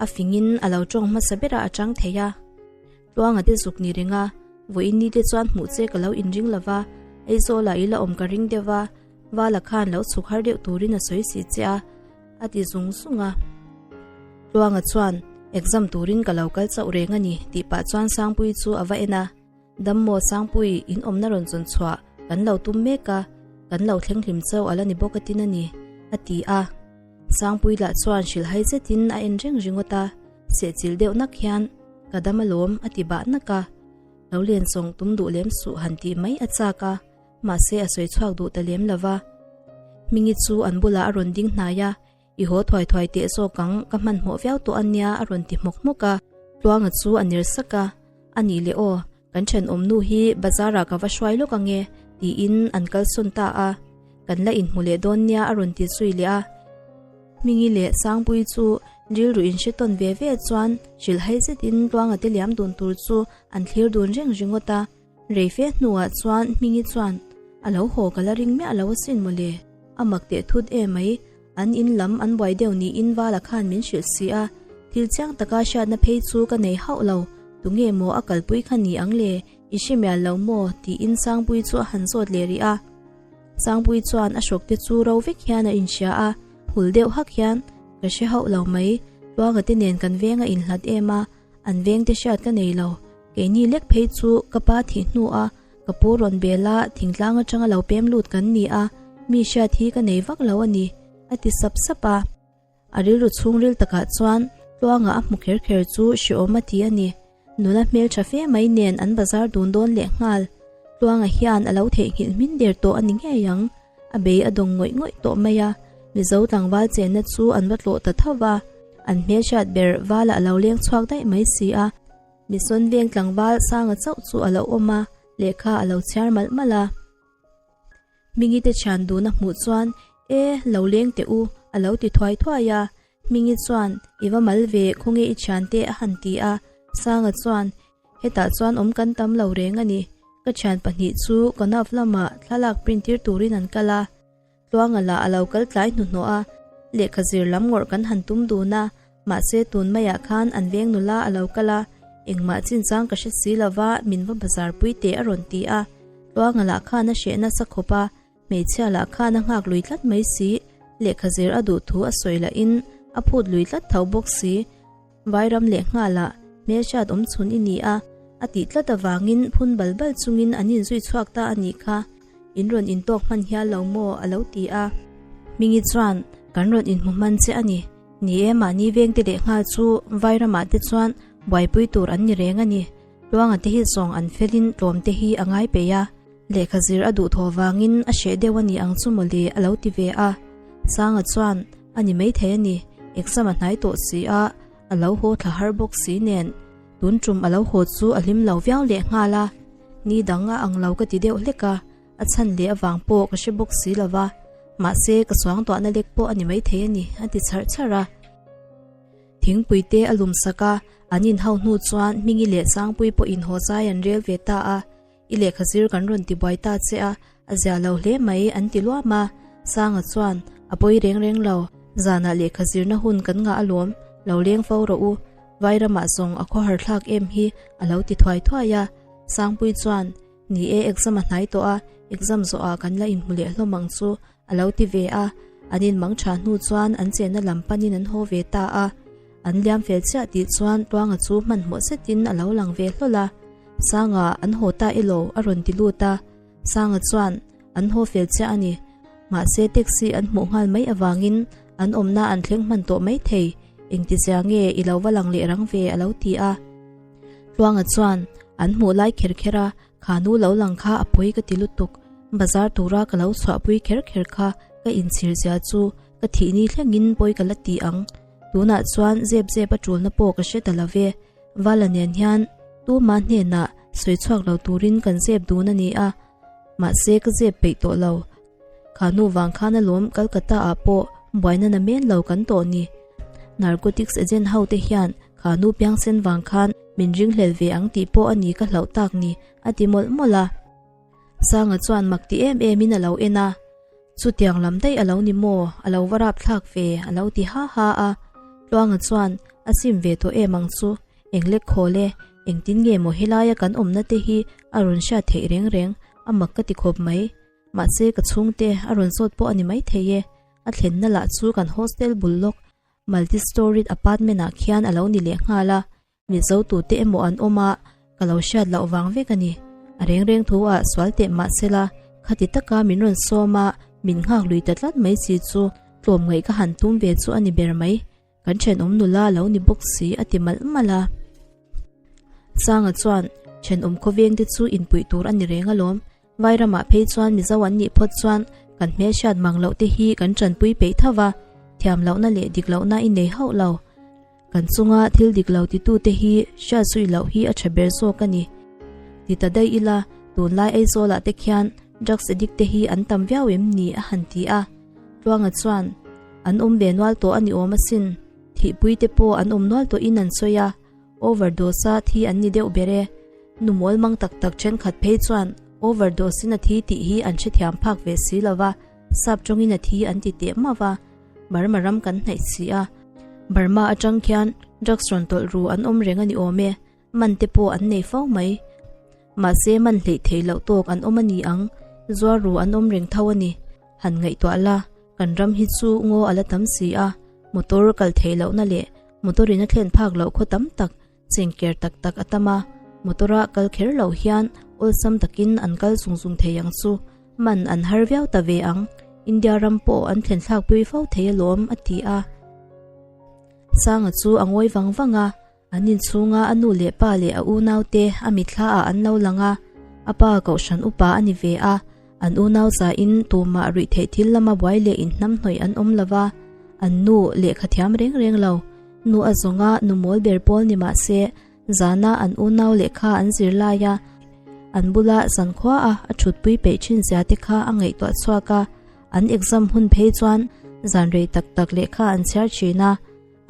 a fingin a lo tawng hmasa berah a chang thei a. Tluanga te zuk ni reng a, vawiin ni te chuan hmuh che ka lo inring lo va, Aizawlah i la awm ka ring deuh va, Vala khan lo chhuk har deuh turin a sawi si che a, a ti zung zung a. Tluanga chuan, Exam turin ka lo kal chauh reng a ni, tih pah chuan Sangpuii chu a va en a. Dammaw Sangpui in awmna rawn chun chhuah kan lo tum mek a, kan lo thleng hlim chauh a la ni bawk atin a ni, a ti a. Sangpui lah chuan hrilhhai zetin a en reng ringawt a, sehchilh deuh nak hian, Ka dam alawm, a ti bah nak a. Lo len sawng tum duh lem suh han tih mai a chak a, mahse a sawi chhuak duh ta lem lo va. Hmingi chu an bulah a rawn ding hnai a, I haw thuai thuai teh zawk ang, ka hmanhmawh viau tawh a nia a rawn ti hmawk hmawk a. Tluanga chu a ner sak a, A nih leh aw, kan thenawm nu hi bazar ah ka va hruai lawk ang e, tiin an kalsawn ta a. Kan la inhmu leh dawn nia a rawn ti zui leh a. Hmingi leh Sangpui chu rilru inhre tawn ve ve chuan hrilhhai zetin Tluanga te liam dun tur chu an thlir dun reng ringawt a. Rei fe hnuah chuan Hmingi chuan, A lo haw ka la ring miah lo asin mawle, a mak teh thut e mai, an in lam an buai deuh niin Vala khan min hrilh si a, thil chiang taka hriatna phei chu ka nei hauh lo, tunge maw a kalpui kha ni ang le, i hre mial lo maw? tiin Sangpui chu a han zawt leh rih a. Sangpui chuan a hrawk te chu ro vek hian a inhria a, hul deuh hak hian, Ka hre hauh lo mai, Tluanga te nen kan veng a inhlat em a, An vengte hriat ka nei lo. Keini lek phei chu ka pa thih hnu a, ka pu rawn bel a, thingtlang atanga lo pem lut kan ni a, mi hriat hi ka nei vak lo a ni, a ti sap sap a. A rilru chhungril takah chuan Tluanga a hmu kher kher chu hreawm a ti a ni. Nula hmeltha fe mai nen an bazar dun dawn leh nghal. Tluanga hian a lo theihnghilh hmin der tawh a ni ngei ang. A bei a dawng ngawih ngawih tawh mai a, Mizo tlangval chenna chu an va tlawh ta tho va, an hmelhriat ber vala a lo leng chhuak daih mai si a. Misawn veng tlangval Sanga chauh chu a lo awm a, lehkha a lo chhiar malh malh a. Hmingi te thian dun a hmuh chuan, E, lo leng teh u, a lo ti thuai thuai a. Hmingi chuan, I va mal ve, khawnge i thiante a han ti a. Sanga chuan, Hetah chuan awm kan tam lo reng a ni. Ka thian pahnih chu Kanav lamah thlalak print tir turin an kal a. Tluanga lah a lo kal tlai hnuhnawh a, lehkha zir lam ngawrh kan han tum dun a, mahse tun maiah khan an veng nula a lo kal a, engmah chinchang ka hre si lova min va bazar pui teh a rawn ti a. Tluanga lah khan a hreh nasa khawp a, Hmeichhia lah khan a nghak lui tlat mai si, lehkha zir a duh thu a sawi lahin a phut lui tlat tho bawk si. Vairam leh nghalah hmelhriat awm chhun i ni a, a tih tlat avangin phun bal bal chungin an inzui chhuak ta a nih kha, in rawn intawk hman hial lo maw a lo ti a. Hmingi chuan, Kan rawn inhmu hman che a ni. Ni e, mahni vengte leh nghal chu Vairamah te chuan buaipui tur an ni reng a ni. Tluanga te hi zawng an felin tlawm te hi a ngai peih a. Lehkha zir a duh thaw vangin a hreh deuh a ni ang chu mawle a lo ti ve a. Sanga chuan, A ni maithei a ni, exam a hnai tawh si a, a lo haw thla har bawk si nen. Tun tum a lo haw chu a hlim lo viau leh nghal a, ni dang a ang lo ka ti deuh hlek a, a chhan leh avang pawh ka hre bawk si lo va, mahse ka suangtuahna lek pawh a ni maithei a ni, a ti chharh chharh a. Thingpui te a lum sak a, an inhau hnu chuan Hmingi leh Sangpui pawh inhaw zai an rel ve ta a, I lehkha zir kan rawn ti buai ta che a, a zia lo hle mai an ti luam a. Sanga chuan, A pawi reng reng lo, zanah lehkha zirna hun kan ngah alawm, lo leng fo rawh u, Vairamah zawng a khawhar thlak em hi a lo ti thuai thuai a. Sangpui chuan, Ni e, exam a hnai tawh a, exam zawhah kan la inhmu leh hlawm ang chu a lo ti ve a. An inmang tha hnu chuan an chenna lam panin an haw ve ta a. An liam fel chiah tih chuan Tuanga chu hmanhmawh zetin a lo lang ve hlawl a. Sanga, an haw ta elaw? a rawn ti lut a. Sanga chuan, An haw fel chiah a ni. Mahse taxi an hmuh nghal mai avangin an awmna an thleng hman tawh mai thei. Engtizia nge i lo va lang leh rang ve? a lo ti a. Tluanga chuan, An hmuh lai kher kher a, kha nu lo lang kha a pawi ka ti lutuk. Bazar tura ka lo chhuahpui kher kher kha ka inchhir zia chu ka thih ni thlengin pawi ka la ti ang. Tunah chuan zep zep a tulna pawh ka hre ta lo ve. Vala nen hian tuma hnenah sawi chhuak lo turin kan zep dun a ni a, mahse ka zep peih tawh lo. Kha nu vang khan alawm Calcutta ah pawh buaina na men lo kan tawh ni. Narcotics agent ho te hian kha nu piangsen vang khan min ringhlel ve ang tih pawh a ni ka hlauh tak ni, a ti mawlh mawlh a. Sanga chuan mak ti em em in a lo en a, Chutiang lam daih a lo ni maw? A lo va rap thlak ve, a lo ti ha ha a. Tluanga chuan a sim ve tawh em ang chu, eng lek khawl e, engtin nge maw helaia kan awmna te hi a rawn hriat theih reng reng, a mak ka ti khawp mai. Mahse ka chhungte a rawn zawt pawh a ni maithei e, a thlenna lah chu kan hostel bul lawk multi storied apartment ah khian a lo ni leh nghal a, Mizo tute emaw an awm a, ka lo hriat loh vang vek a ni. A reng reng thu ah sual teh mah sela, khati taka min rawn sawm a, min nghak lui ta tlat mai si chu tlawm ngaih ka han tum ve chu a ni ber mai. Kan thenawm nula lo ni bawk si a ti malh malh a. Sanga chuan, Thenawm khawveng te chu inpuih tur a ni reng alawm, Vairamah phei chuan Mizo an nih phawt chuan kan hmelhriat mang loh te hi kan tanpui peih tho va, thiam lohna leh dik lohna i nei hauh lo. Kan chunga thil dik lo titute hi hriat zui loh hi a tha ber zawk a ni. Ti ta daih ila, tunlai Aizawlah te khian drugs addict te hi an tam viau em ni a han ti a. Tluanga chuan, An awm ve nual tawh a ni awm asin, thihpui te pawh an awm nual tawhin an sawi a, Overdose a thi an ni deuh ber e. Nu mawl mang tak tak thenkhat phei chuan overdose in a thi tih hi an hrethiam phak ve si lo va, sap tawngin a thi an ti teh mah va, Burma ram kan hnaih si a. Burma atang khian drugs rawn tawlh ru an awm reng a ni awm e, man te pawh an nei fo mai. Mahse man hleih theih loh tawk an awm a ni ang, zuar ru an awm reng tho a ni. Han ngaihtuah la, kan ram hi chu ngaw a la tam si a, motor kal theih lohna leh Motor in a thlen phak loh khaw tam tak chengker tak tak a tam a, motor a kal kher loh hian awlsam takin an kal zung zung thei ang chu, man an har viau ta ve ang, India ram pawh an thlen thlak pui fo thei alawm a ti a. Sanga chu a ngawi vang vang a, an inchhunga a nu leh pa leh a unaute a mitthla ah an lo lang a, a pa kohhran upa a ni ve a, An unau zain tumah ruih theih thil lama buai leh inhnamhnawih an awm lova, an nu lehkha thiam reng reng lo. Nu a zawnga nu mawl ber pawl ni mah se, zana an unau lehkha an zir laia an bula zankhua a a thutpui peih thin zia te kha a ngaihtuah chhuak a, an exam hun phei chuan zan rei tak tak lehkha an chhiar thin a,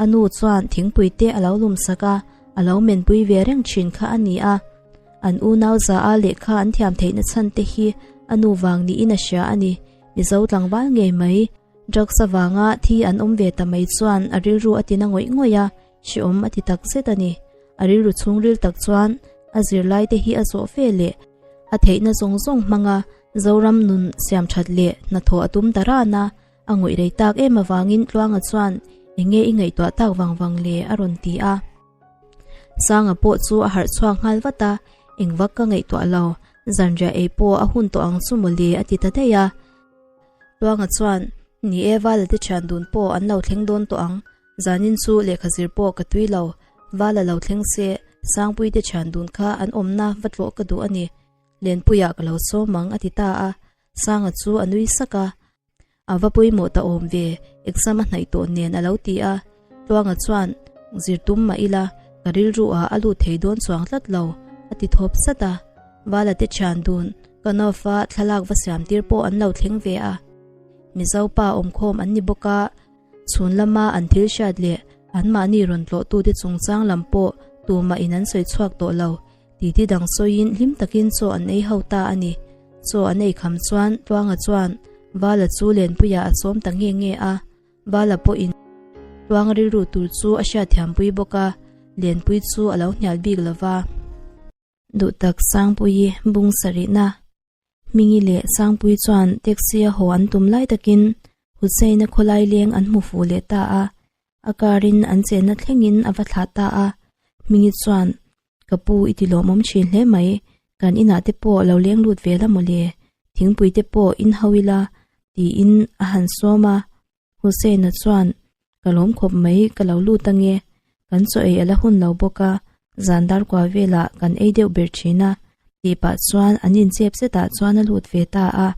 a nu chuan thingpui te a lo lum sak a, a lo menpui ve reng thin kha a ni a. An unau za a lehkha an thiam theihna chhan te hi a nu vang niin a hria a ni. Mizo tlangval ngei mai, drugs avanga thi an awm ve ta mai chuan a rilru a tina ngawih ngawih a, hreawm a ti tak zet a ni. A rilru chhungril tak chuan a zirlai te hi a zawh fe leh a theihna zawng zawng hmanga Zoram nun siam that leh hnathawh a tum ta ran a, a ngawih rei tak em avangin Tluanga chuan eng nge i ngaihtuah tak vang vang le a rawn ti a. Sanga pawh chu a harh chhuak nghal vat a, engvak ka ngaihtuah lo, zanriah ei pawh a hun tawh ang chu mawle a ti ta daih a. Tluanga chuan, Ni e, Vala te thian dun pawh an lo thleng dawn tawh ang, zanin chu lehkha zir pawh ka tui lo, Vala lo thleng se, Sangpui te thian dun kha an awmna va tlawh ka duh a ni, Lenpuiah ka lo sawm ang a ti ta a, Sanga chu a nui sak a. A va pawimawh ta awm ve, exam a hnaih tawh nen a lo ti a. Tluanga chuan, Zir tum mah ila, ka rilru ah a lut thei dawn chuang tlat lo, a ti thawp sat a. Vala te thian dun, ka Nov-a thlalak va siam tir pawh an lo thleng ve a. Mizo pa awmkhawm an ni bawk a, chhun lama an thil hriat leh anmahni rawn tlawhtute chungchang lam pawh tumah in an sawi chhuak tawh lo. Titi dang sawiin hlim takin chaw an ei ho ta a ni. Chaw an ei kham chuan Tluanga chuan Vala chu Lenpuia a sawm ta nge nge a, Vala pawhin Tluanga rilru tur chu a hriatthiampui bawk a, Lenpui chu a lo hnial bik lo va. Duhtak Sangpuii bung sarihna Hmingi leh Sangpuii chuan taxi a haw an tum lai takin Hussein-a khawlai leng an hmu fuh leh ta a, a car in an chenna thlengin a va thlah ta a. Hmingi chuan, Ka pu i ti lawmawm thin hle mai, kan inah te pawh lo leng lut ve la mawle, thingpui te pawh in ho ila tiin a han sawm a. Hussein-a chuan, Ka lawm khawp mai, ka lo lut ange. Kan chaw ei a la hun lo bawk a, zan dar kua velah kan ei deuh ber thin a, tih pah chuan an inchep zetah chuan a lut ve ta a.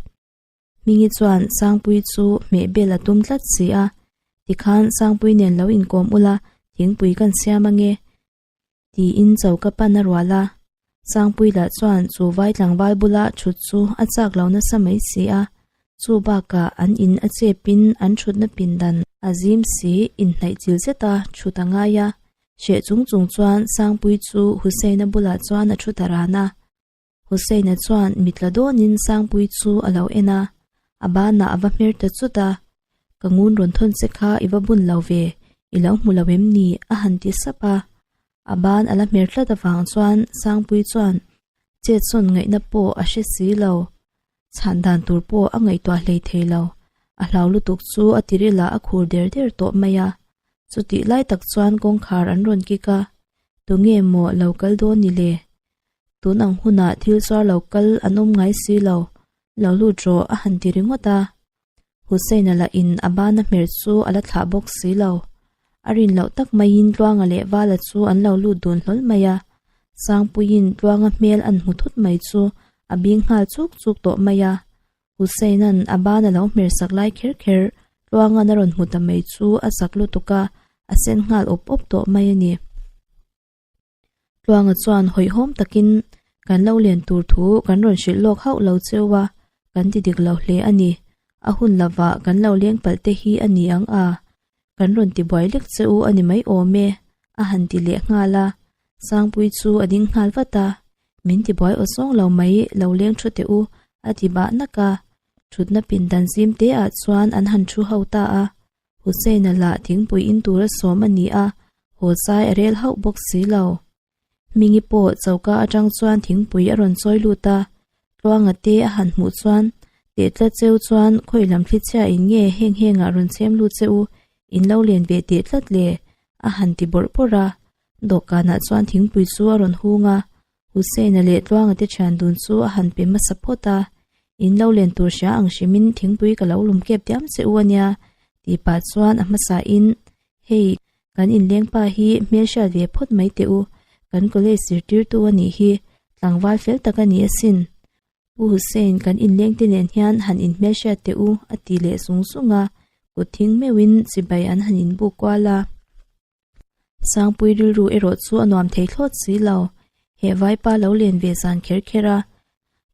Hmingi chuan Sangpui chu hmeh bel a tum tlat si a, tikhan Sangpui nen lo inkawm ula, thingpui kan siam ange, Tiin choka pan a rual a, Sangpui lah chuan chu vai tlangval bula thut chu a chak lo nasa mai si a, chu bakah an in a chepin an thutna pindan a zim si inhnaih chil zeta thut a ngai a, hreh chung chung chuan Sangpui chu Hussein-a bulah chuan a thu ta ran a. Hussein-a chuan mitla dawnin Sangpui chu a lo en a, a banah a va hmer ta chut a, Ka ngun rawn thawn che kha i va bun lo ve, i lo hmu lo em ni? a han ti sap a. A ban a la hmer tlat avang chuan Sangpui chuan chet sawn ngaihna pawh a hre si lo, chhan dan tur pawh a ngaihtuah hlei thei lo, a hlau lutuk chu a tirilah a khur der der tawh mai a. Chutih lai tak chuan kawngkhar an rawn kik a, Tunge maw lo kal dawn ni le? Tun ang hunah thil zuar lo kal an awm ngai si lo, lo lut rawh a han ti ringawt a. Hussein-a lah in a bana hmer chu a la thlah bawk si lo. A rin loh tak maiin Tluanga leh Vala chu an lo lut dun hlawl mai a. Sangpuiin Tluanga hmel an hmu thut mai chu a bing nghal chuk chuk tawh mai a. Hussein-a'n a bana lo hmer sak lai kher kher Tluanga'n a rawn hmu ta mai chu a zak lutuk a, a sen nghal awp awp tawh mai a ni. Tluanga chuan hawihhawm takin kan lo len tur thu kan rawn hrilh lawk hauh lo cheu a, kan ti dik lo hle a ni. A hun lovah kan lo leng palh te hi a ni ang a, kan rawn ti buai lek che u a ni mai awm e, a han ti leh nghal a. Sangpui chu a ding nghal vat a, Min ti buai aw zawng lo mai, lo leng thu teh u, a ti bah nak a. Thutna pindan zim te ah chuan an han thu ho ta a. Hussein-a lah thingpui in tura sawm a ni a, haw zai a rel hauh bawk si lo. Hmingi pawh choka atang chuan thingpui a rawn chawi lut a, Tluanga te a han hmuh chuan teh tlat cheu chuan khawi lam thli chhia in nge heng hengah rawn chhem lut che u, in lo len ve teh tlat le, a han ti bawrh bawrh a. Dawhkanah chuan thingpui chu a rawn hung a, Hussein-a leh Tluanga te thian dun chu a han pe hmasa phawt a, In lo len tur hria ang hrimin thingpui ka lo lum kep diam che u ania, tih pah chuan a hmasain, Hei, kan inleng pa hi hmel hriat ve phawt mai teh u, kan college zirtirtu a nih hi, tlangval fel tak a ni asin. Pu Hussein, kan inleng te nen hian han inhmel hriat teh u, a ti leh zung zung a, kut thing meuhin chibai an han inbuk kual a. Sangpui rilru erawh chu a nuam thei thlawt si lo. He vaipa lo len ve zan kher kher a,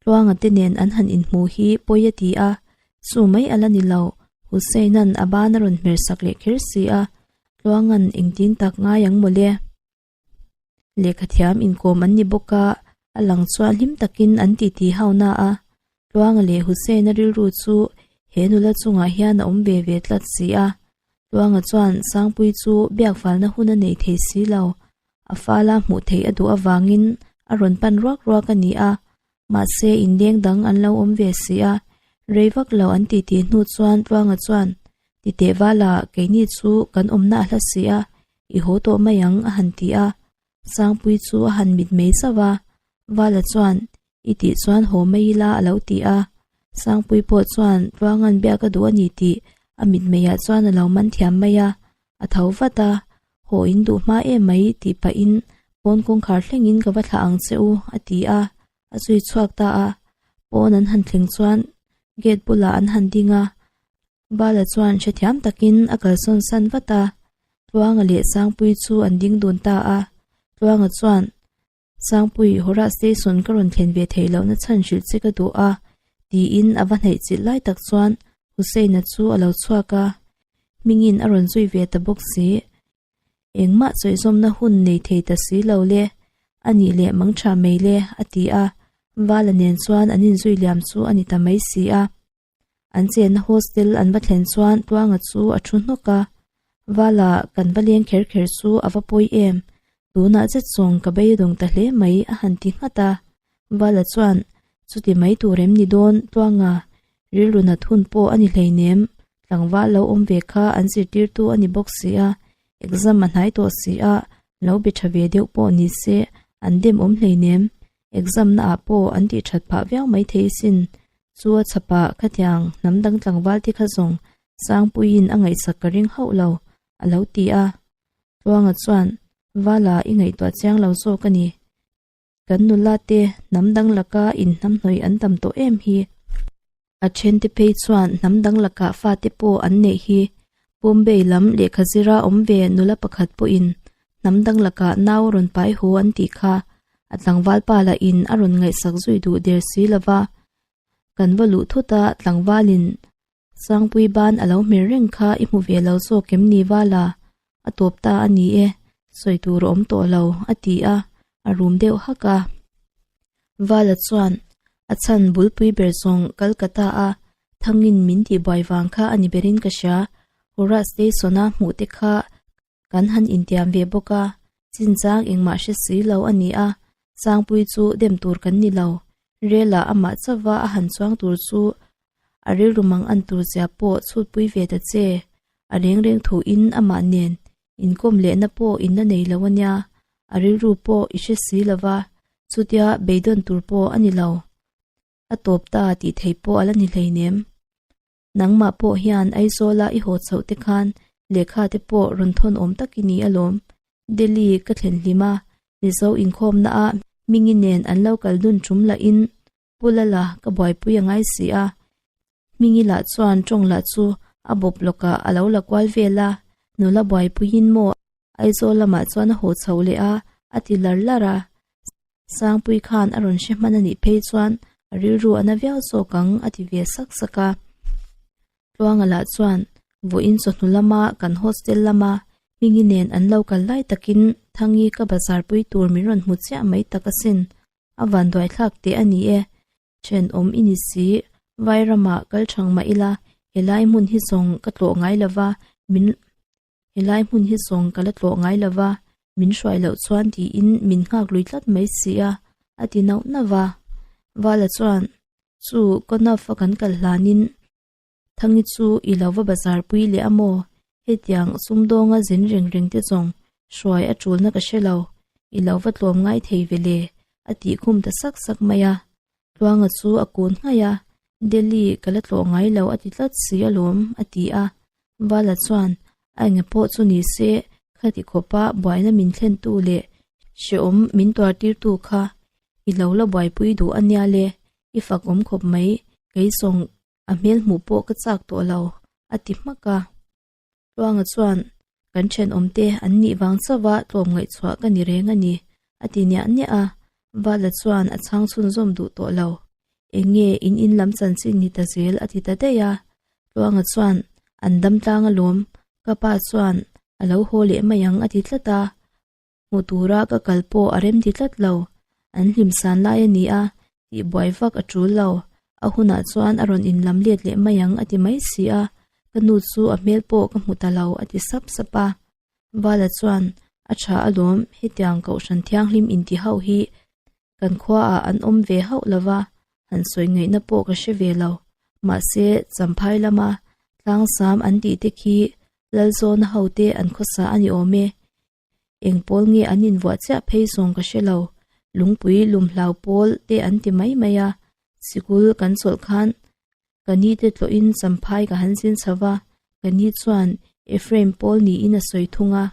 Tluanga te nen an han inhmu hi pawi a ti a, chu mai a la ni lo, Hussein-a'n a ban a rawn hmer sak leh kher si a, Tluanga'n engtin tak ngai ang mawle. Lehkhathiam inkawm an ni bawk a, a lang chuan hlim takin an titi hau na a, Tluanga leh Hussein-a rilru chu he nula chungah hian a awm ve ve tlat si a. Tluanga chuan Sangpui chu biak falna hun a nei thei si lo, a fala hmuh theih a duh avangin a rawn pan ruak ruak a ni a, mahse inleng dang an lo awm ve si a, rei vak lo an titi hnu chuan Tluanga chuan, Titeh vala keini chu kan awmna a hla si a, i haw tawh mai ang a han ti a, Sangpui chu a han mit mai zauh a, Vala chuan, I tih chuan haw mai ila a lo ti a, Sangpui pawh chuan Tluanga'n biak a duh a ni tih a mitmeiah chuan a lo man thiam mai a, a tho vat a, Haw in duh hma em mai tih pahin pawn kawngkhar thlengin ka va thlah ang che u a ti a, a zui chhuak ta a, pawn an han thleng chuan gate bulah an han ding a. Bala chuan hrethiam takin a kalsawn san vat a, Tluanga leh Sangpuii chu an ding dun ta a. Tluanga chuan, Sangpui, Hawrah station ka rawn thlen ve theih lohna chhan hrilh che ka duh a, tiin a va hnaih chilh lai tak chuan Hussein-a chu a lo chhuak a, hmingin a rawn zui ve ta bawk si. Engmah chawihzawmna hun nei thei ta si lo le, a nih leh mang tha mai le, a ti a, Vala nen chuan an inzui liam chu a ni ta mai si a. An chenna hostel an va thlen chuan Tluanga chu a thu hnawk a, Vala kan va leng kher kher chu a va pawi em, tunah zet zawng ka beidawng ta hle mai a han ti nghat a. Vala chuan, Chuti mai tur em ni dawn Tluanga, rilru nat hun pawh a ni hleinem, tlangval lo awm ve kha an zirtirtu a ni bawk si a, exam a hnai tawh si a, lo be tha ve deuh pawh ni se an dem awm hleinem, exam na ah pawh an tih that phah viau mai thei sin, chu a chhapah khatiang hnam dang tlangval te kha zawng Sangpuiin a ngaihsak ka ring hauh lo, a lo ti a. Tluanga chuan, Vala i ngaihtuah chiang lo zawk a ni. Kan nula te hnam dang laka inhnamhnawih an tam tawh em hi. A thente phei chuan hnam dang lakah fate pawh an neih hi. Bombay lam lehkha zira awm ve nula pakhat pawhin hnam dang lakah nau a rawn pai haw an tih kha a tlangval pa lahin a rawn ngaihsak zui duh der si lova. Kan va luh thut a tlangvalin Sangpui ban a lo hmer reng kha i hmu ve lo zawk em ni Vala? A tawp ta a ni e, sawi tur a awm tawh lo, a ti a, a rum deuh hak a. Vala chuan, A chhan bulpui ber zawng Calcutta a thangin min tihbuai vang kha a ni berin ka hria, Howrah Station-a hmuh te kha Kan han intiam ve bawk a, chinchang engmah hre si lo a ni a, Sangpui chu dem tur kan ni lo. Rela amah chauva a han chuang tur chu a rilru mang an tur zia pawh chhutpui ve ta che. A reng reng thuin amah nen inkawm lehna pawh in la nei lo a nia, a rilru pawh i hre si lo va, chutia beidawn tur pawh a ni lo. A tawp ta tih thei pawh a la ni hleinem. Nangmah pawh hian Aizawla i haw chhoh te khan lehkha te pawh rawn thawn awm tak i ni alawm. Delhi ka thlen hlim a, Mizo inkhawmna ah Hmingi nen an lo kal dun tum lahin Pu Lala ka buaipui a ngai si a. Hmingi lah chuan tawng lah chu a bawp lawkah a lo la kual vel a, nula buaipuiin maw Aizawl lamah chuan a haw chho leh a, a ti lar lar a. Sangpui khan a rawn hre hman a nih phei chuan a rilru a na viau zawk ang a ti ve sak sak a. Tluanga lah chuan vawiin chawhnu lama kan hostel lama Hmingi nen an lo kal lai takin Thangi ka bazar pui tur min rawn hmu chiah mai tak asin, a vanduai thlak teh a ni e, thenawm i ni si, Vairamah kal thang mah ila helai hmun hi zawng ka tlawh ngai lova min Helai hmun hi zawng ka la tlawh ngai lo va, min hruai loh chuan tiin min nghak lui tlat mai si a, a ti nauh nauh va. Vala chuan, Chu, Konav-a kan kal hlanin Thangi chu i lo va bazar pui leh a maw? Hetiang sumdawnga zin reng reng te zawng hruai a tulna ka hre lo, i lo va tlawm ngai thei ve le, a tih khum ta sak sak mai a. Tluanga chu a kun nghaih a, Delhi ka la tlawh ngai lo a ti tlat si alawm, a ti a. Vala chuan, A enge pawh chu ni se, khati khawpa buaina min thlentu leh hrehawm min tuartirtu kha i lo la buaipui duh a nia le, i fak awm khawp mai, kei zawng a hmel hmuh pawh ka chak tawh lo, a ti hmak a. Tluanga chuan, Kan thenawmte an nih vang chauha tlawm ngaihchhuah ka ni reng a ni, a ti niah niah a. Vala chuan a chhang chhunzawm duh tawh lo. Eng nge in in lam chanchin ni ta zel a ti ta daih a. Tluanga chuan, An dam tlang alawm, ka pa chuan a lo haw leh mai ang a ti tlat a. Hmu tura ka kal pawh a rem ti tlat lo. An hlim san lai a ni a, tih buai vak a tul lo. A hunah chuan a rawn inlam let leh mai ang a ti mai si a, ka nu chu a hmel pawh ka hmu ta lo a ti sap sap a. Vala chuan, A tha alawm, hetiang Kohhran Thianghlim inti ho hi kan khuaah an awm ve hauh lo va, han sawi ngaihna pawh ka hre ve lo. Mahse, Champhai lama tlangsam an tih te khi Lalzawna hote an khawsa a ni awm e. Eng pawl nge an invuah chiah phei zawng ka hre lo, lungpui lumhlau pawl te an ti mai mai a, sikul kan chawlh khan ka ni te tlawhin champhai ka han zin chho va, ka ni chuan Ephraim pawl niin a sawi thung a.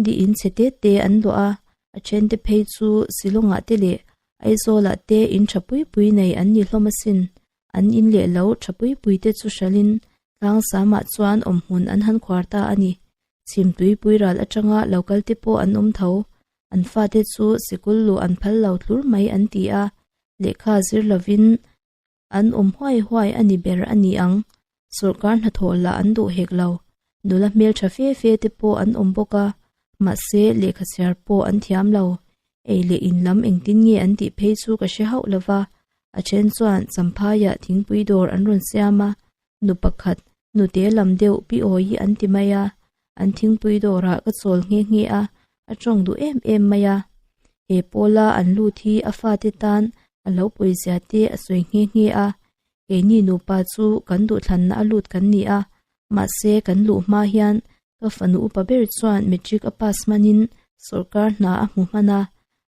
Di in chhe te te an luah a, a then te phei chu Shillong-ah te leh Aizawl-ah te in tha pui pui nei an ni hlawm asin, an in leh lo tha pui pui te chu hralhin. Tlangsamah chuan awmhmun an han khuar ta a ni. Chhimtui puiral atanga lo kal te pawh an awm tho. An fate chu sikul luh an phal lo thlur mai an ti a, lehkha zir lovin an awm huai huai a ni ber a ni ang. Sawrkar hnathawh lah an duh hek lo. Nula hmeltha fe fe te pawh an awm bawk a, mahse lehkha chhiar pawh an thiam lo. Ei leh in lam engtin nge an tih phei chu ka hre hauh lo va, a then chuan Champhaiah thingpui dawr an rawn siam a, nu pakhat, nute lam deuh pi awi hi an ti mai a, an thingpui dawrah ka chawl nghe nghe a, a tawng duh em em mai a. He pawla an lut hi a fate tan a lo pawizia te a sawi nghe nghe a, keini nupa chu kan duhthlanna a lut kan ni a, mahse kan luh hma hian Ka fanu upa ber chuan matric a pass hmanin sawrkar hna a hmu hman a,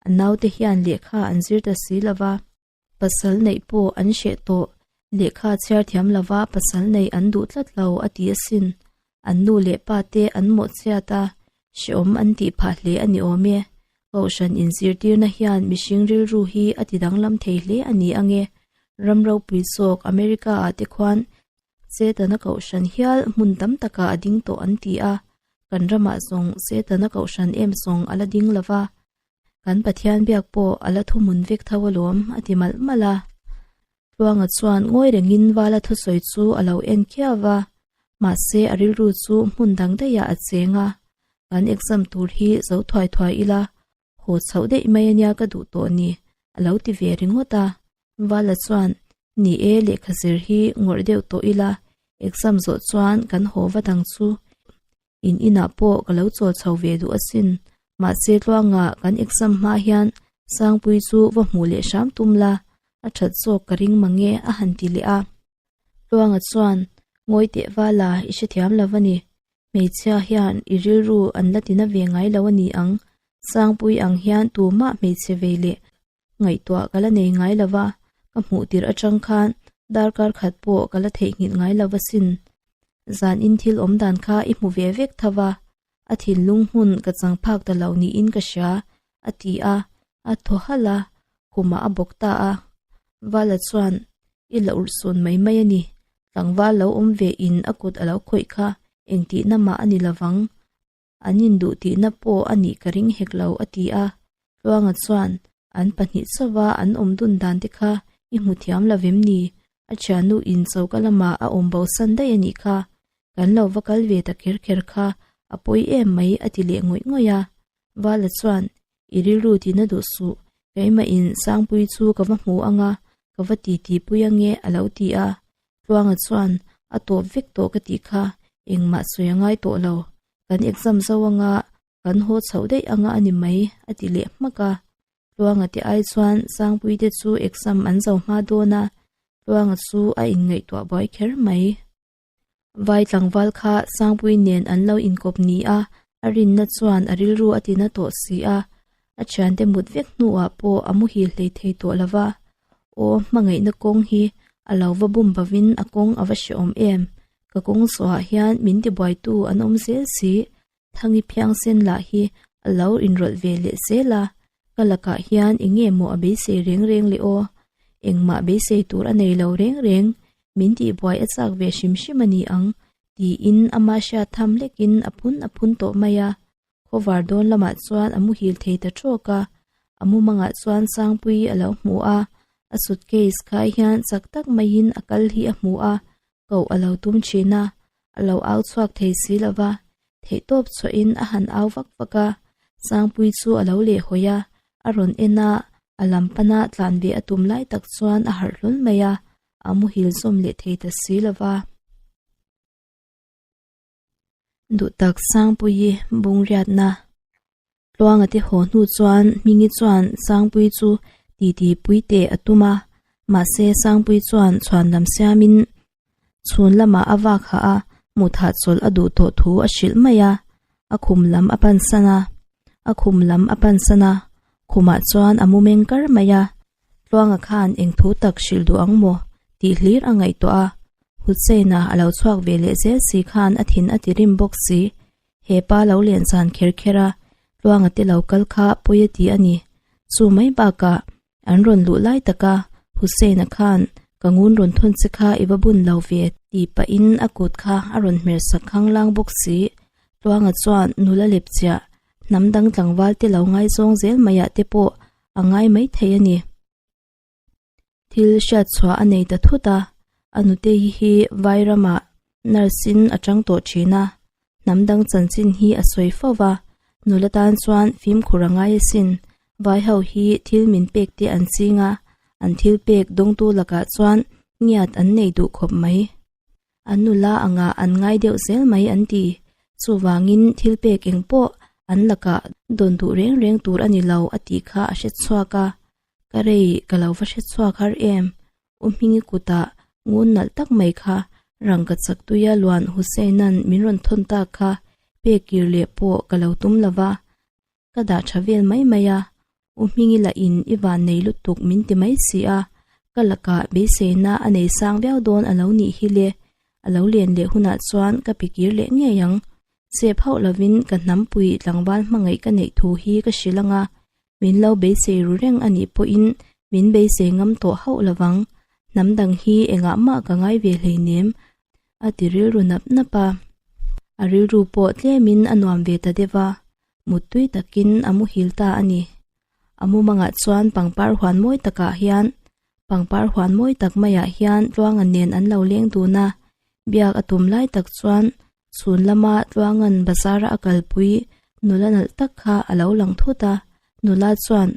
a naute hian lehkha an zir ta si lo va. Pasal neih pawh an hreh tawh, lehkha chhiar thiam lo va pasal neih an duh tlat lo a ti asin. An nu leh pa te an mawhchhiat a, hrehawm an tih phah hle a ni awm e. Kohhran inzirtirna hian mihring rilru hi a ti danglam thei hle a ni ange. Ram ropui zawk America ah te khuan Setana kohhran hial hmun tam takah a ding tawh an ti a, kan ramah zawng Setana kohhran em zawng a la ding lo va, kan Pathian biak pawh a la thuhmun vek tho alawm a ti malh malh a. Tluanga chuan ngawi rengin Vala thusawi chu a lo en khiau va, mahse a rilru chu hmun dang daihah a cheng a, kan exam tur hi zo thuai thuai ila, haw chhoh daih mai ania ka duh tawh ni a lo ti ve ringawt a. Vala chuan, Ni e, lehkha zir hi ngawrh deuh tawh ila, exam zawh chuan kan haw va dang chu. In inah pawh ka lo chawl chho ve duh asin, mahse tluanga kan exam hma hian Sangpui chu va hmuh leh hram tum la, a that zawk ka ring mang e a han ti leh a. Tluanga chuan, Ngawi teh Vala, i hrethiam lo a ni. Hmeichhia hian i rilru an la tina ve ngai lo a ni ang, Sangpui ang hian tumah hmeichhe vei leh Ngaihtuah ka la nei ngai lo va, ka hmuh tirh atang khan darkar khat pawh ka la theihnghilh ngai lo va sin. Zan in thil awm dan kha i hmu ve vek tho va, a thinlung hmun ka chang phak ta lo niin ka hria, a ti a, a thaw halh a, khumah a bawk ta a. Vala chuan, I la urhsun mai mai a ni, tlangval lo awm ve in a kut a lo khawih kha engtihna mah a ni lovang, An induh tihna pawh a nih ka ring hek lo a ti a. Tluanga chuan, An pahnih chauha an awm dun dan te kha i hmu thiam lo vem ni? A thiannu in choka lamah a awm bo san daih a nih kha. Kan lo va kal ve ta kher kher kha a pawi em mai a ti leh ngawih ngawih a. Vala chuan, I rilru tihna duh suh, keimah in Sangpui chu ka va hmu anga ka va titi pui ange a lo ti a. Tluanga chuan a tawp vek tawh ka tih kha engmah sawi a ngai tawh lo, kan exam zo anga kan haw chhoh daih anga a ni mai a ti leh hmak a. Tluanga te ai chuan Sangpui te chu exam an zo hma dawn a, Tluanga chu a inngaihtuah buai kher mai. Vai tlangval kha Sangpui nen an lo inkawp ni a, a rinna chuan a rilru a tina tawh si a, a thiante mut vek hnuah pawh a muhil hlei thei tawh lo va. Aw, hmangaihna kawng hi a lo va bum bavin a kawng a va hrehawm em? Ka kawng zawhah hian min tibuaitu an awm zel si. Thangi phiangsen lah hi a lo inrawlh ve leh zel a, ka lakah hian eng nge maw a beisei reng reng le aw? Engmah beisei tur a nei lo reng reng, min tihbuai a chak ve hrim hrim a ni ang, tiin ama hriat tham hlekin a phun a phun tawh mai a. Khawvar dawn lamah chuan a muhil thei ta tawk a, a mumangah chuan Sangpui a lo hmu a, a suitcase khai hian chak tak maiin a kal hi a hmu a, koh a lo tum thin a, a lo au chhuak thei si lo va, theihtawp chhuahin a han au vak vak a, Sangpui chu a lo lehhawi a, a rawn en a, a lam pana tlan ve a tum lai tak chuan a harh hlawl mai a, a muhil zawm leh thei ta si lo va. Duhtak Sangpuii bungriatna Tluanga te haw hnu chuan Hmingi chuan Sangpuii chu titi pui teh a tum a, mahse Sangpuii chuan chhuan lam siamin chhun lamah a vak hah a, hmuh thah chawlh a duh tawh thu a hrilh mai a, a khum lam a pansan a, a khum lam a pansan a, khumah chuan a mu meng kar mai a. Tluanga khan eng thu tak hrilh duh ang maw? tih hlir a ngaihtuah a, Hussein-a a lo chhuak ve leh zel si khan a thin a ti rim bawk si. He pa lo len zan kher kher a, Tluanga te lo kal kha pawi a ti a ni. Chu mai bakah an rawn luh lai taka Hussein-a khan ka ngun rawn thawn che kha i va bun lo ve. Tih pahin a kut kha a rawn hmer sak khanglang bawk si. Tluanga chuan nula lep chiah hnam dang tlangval te lo ngaizawng zel maiah te pawh a ngai mai thei a ni. Thil hriat chhuah a nei ta thut a, a nute hi vai ramah nurse in a chang tawh thin a, hnam dang chanchin hi a sawi fo va, nula tan chuan fimkhur a ngai asin, vai ho hi thil min pek te an ching a, an thil pek dawngtu lakah chuan ngiat an nei duh khawp mai. An nula angah an ngai deuh zel mai an ti. Chuvangin thil pek eng pawh an lakah dawn duh reng reng tur a ni lo a tih kha a hre chhuak a. Ka rei ka lo va hre chhuak har em? U Hmingi kutah ngun nalh tak mai kha rangka chak tuia luan Hussein-a'n min rawn thawn tak kha pek kir leh pawh ka lo tum lo va. Ka dah tha vel mai mai a, U Hmingi lah in i van nei lutuk min ti mai si a, ka lakah beiseina a nei sang viau dawn a lo nih hi le, a lo len leh hunah chuan ka pe kir leh ngei ang. Chep hauh lovin ka hnampui tlangval hmangaih ka neih thu hi ka hrilh ang a, min lo beisei ru reng a nih pawhin min beisei ngam tawh hauh lovang, hnam dang hi engah mah ka ngai ve hleinem a ti rilru nap nap a. A rilru pawh tlemin a nuam ve ta deuh a, muttui takin a muhil ta a ni. A mumangah chuan pangpar huan mawi takah hian pangpar huan mawi tak maiah hian Tluanga nen an lo leng dun a, biak a tum lai tak chuan chhun lama Tluanga'n bazar a kalpui nula nalh tak kha a lo lang thut a, nula chuan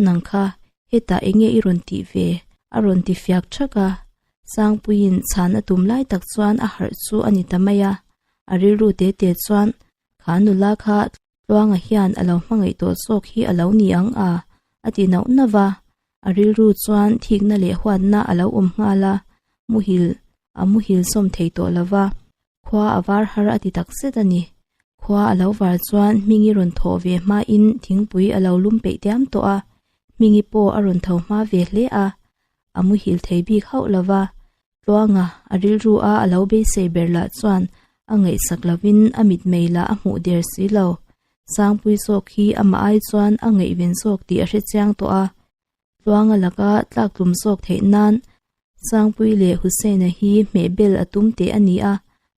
Nang kha, hetah eng nge i rawn tih ve? a rawn ti fiak thak a. Sangpuiin chhan a tum lai tak chuan a harh chu a ni ta mai a. A rilru te te chuan, Kha nula kha Tluanga hian a lo hmangaih tawh zawk hi a lo ni ang a, a ti nauh nauh va. A rilru chuan thikna leh huatna a lo awm nghal a, muhil a muhil sawm thei tawh lo va. Khua a var har a ti tak zet a ni. Khua a lo var chuan Hmingi rawn thawh ve hmain thingpui a lo lum peih diam tawh a, Hmingi pawh a rawn tho hma ve hle a, a muhil thei bik hauh lo va. Tluanga a rilru a a lo beisei ber lah chuan a ngaihsak lovin a mitmei lah a hmuh der si lo. Sangpui zawk hi amah ai chuan a ngaihven zawk tih a hrechiang tawh a. Tluanga laka tlaktlum zawk theih nan Sangpui leh Hussein-a hi hmeh bel a tum teh a ni a,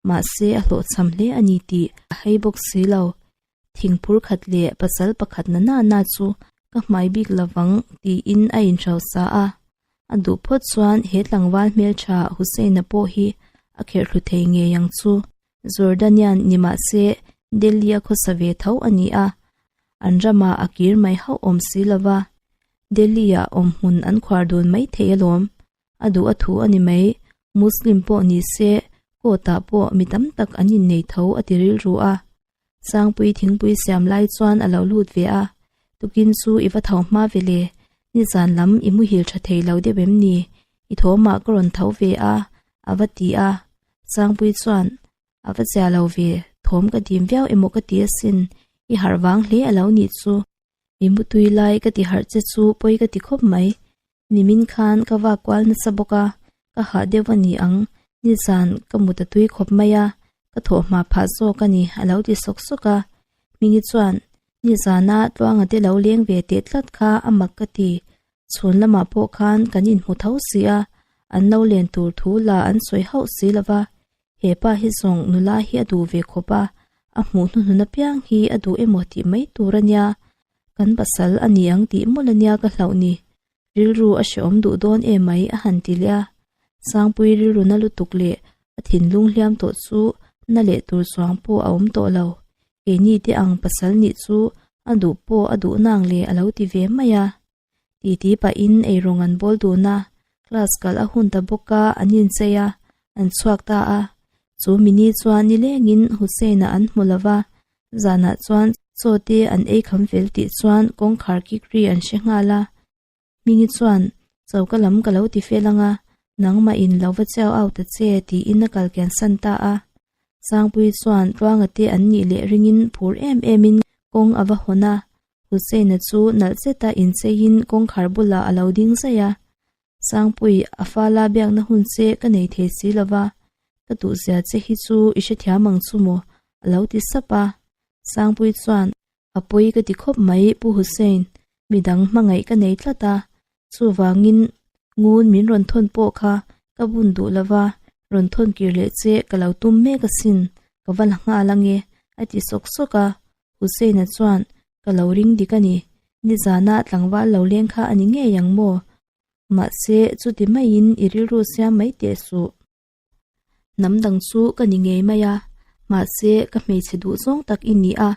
mahse a hlawhchham hle a ni tih a hei bawk si lo. Thingphur khat leh pasal pakhat na na na chu ka hmai bik lovang tiin a inhrosa a. A duh phawt chuan he tlangval hmeltha Hussein-a pawh hi a kherhlu thei ngei ang chu. Jordanian ni mahse Delhi-a khawsa ve tho a ni a, an ramah a kir mai hauh awm si lova, Delhi-ah awmhmun an khuar dun mai thei alawm. A duh a thu a ni mai, Muslim pawh ni se court-ah pawh mi tam tak an innei tho a ti rilru a. Sangpui thingpui siam lai chuan a lo lut ve a, Tukin chu i va tho hma ve le, nizan lam i muhil tha thei lo deuh em ni? I thawmah ka rawn tho ve a, a va ti a. Sangpui chuan, A va zia lo ve, thawm ka dim viau emaw ka ti asin, i harh vang hle a lo nih chu. I mutui lai ka ti harh che chu pawi ka ti khawp mai. Nimin khan ka vak kual nasa bawk a, ka hah deuh a ni ang, nizan ka mut a tui khawp mai a, ka thawh hma phah zawk a ni a lo ti sawk sawk a. Hmingi chuan, Nizana Tluanga te lo leng ve teh tlat kha a mak ka ti, chhun lamah pawh khan kan inhmu tho si a, an lo len tur thu la an sawi hauh si lo va, He pa hi zawng nula hi a duh ve khawp a, a hmuh hnuhnun apiang hi a duh emaw tih mai tur a nia, kan pasal a ni ang tih mawlh a nia ka hlauh ni, rilru a hrehawm duh dawn em mai a han ti leh a. Sangpui rilru na lutuk leh a thinlung hliam tawh chu na leh tur chuang pawh a awm tawh lo, keini te ang pasal nih chu a duh pawh a duh nang le a lo ti ve mai a. Titi pahin eirawng an bawl dun a, class kal a hun ta bawk a, an inchei a, an chhuak ta a. Chu mini chuan nilengin Hussein-a an hmu lo va, zanah chuan chaw te an ei kham fel tih chuan kawngkhar kik ri an hre nghal a. Hmingi chuan, Choka lam ka lo ti fel ang a, nangmah in lo va chiau au ta che tiin a kal kian san ta a. Sangpui chuan Tluanga te an nih leh ringin phur em emin kawng a va hawn a, Hussein-a chu nalh zeta incheiin kawngkhar bulah a lo ding zaih a. Sangpui, a fala biakna hun che ka nei thei si lo va, ka duhzia che hi chu i hrethiam ang chu maw? a lo ti sap a. Sangpui chuan, A pawi ka ti khawp mai Pu Hussein, midang hmangaih ka nei tlat a, chuvangin ngun min rawn thawn pawh kha ka bun duh lo va. Rawn thawn kir leh che ka lo tum mek asin, ka va la nghal ange, a ti sawk sawk a. Hussein-a chuan, Ka lo ring dik a ni, nizana tlangval lo leng kha a ni ngei ang maw? Mahse, chuti maiin i rilru siam mai teh suh. Hnam dang chu ka ni ngei mai a, mahse ka hmeichhe duh zawng tak i ni a,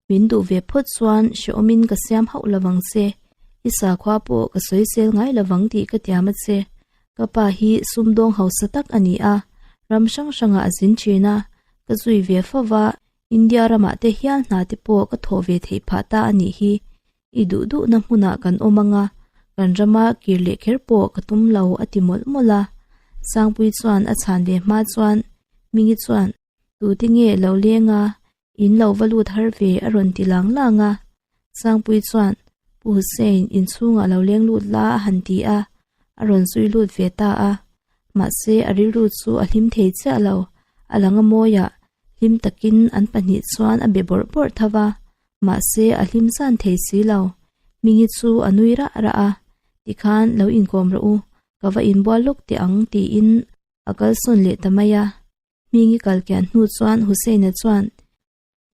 min duh ve phawt chuan hrehawmin ka siam hauh lovang che. I sakhua pawh ka sawisel ngai lovang tih ka tiam a che. Ka pa hi sumdawng hausa tak a ni a, ram hrang hrangah a zin thin a, ka zui ve fo va, India ramah te hial hna te pawh ka thawh ve theih phah ta a nih hi. I duh duhna hmunah kan awm ang a, kan rama kir leh kher pawh ka tum lo a ti mawlh mawlh a. Sangpui chuan a chhan ve hma chuan Mingi chuan, Tute nge lo leng a, in lo va lut har ve a rawn ti lang lang a. Sangpui chuan, Pu Hussein, inchhungah lo leng lut la a han ti a, a rawn zui lut ve ta a. Mahse a rilru chu a hlim thei chiah lo, a lang a mawiah hlim takin an pahnih chuan a be bawrh bawrh tho va. Mahse a hlim zan thei si lo. Hmingi chu a nui rah rah a, Tikhan lo inkawm rawh u, ka va inbual lawk teh ang tiin a kalsawn leh ta mai a. Hmingi kal kian hnu chuan Hussein-a chuan,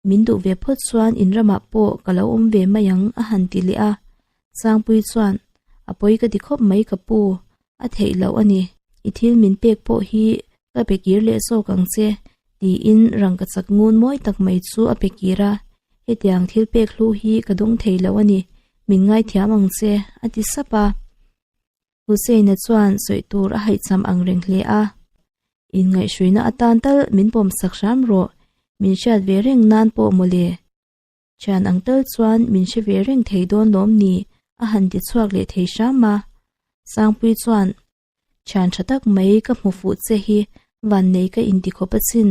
Min duh ve phawt chuan in ramah pawh ka lo awm ve mai ang a han ti leh a. Sangpui chuan, A pawi ka ti khawp mai ka pu, a theih loh a ni, i thil min pek pawh hi ka pe kir leh zawk ang che, tiin rangka chak ngun mawi tak mai chu a pe kir a, hetiang thil pek hlu hi ka dawng thei lo a ni, min ngaithiam ang che, a ti sap a. Hussein-a chuan sawi tur a haihcham ang reng hle a, Inngaihhruina atan tal min pawmsak hram rawh, min hriat ve reng nan pawh mawle. Thian ang tal chuan min hre ve reng thei dawn lawm ni? a han ti chhuak leh thei hram a. Sangpui chuan, Thian tha tak mai ka hmu fuh che hi vannei ka inti khawp achin.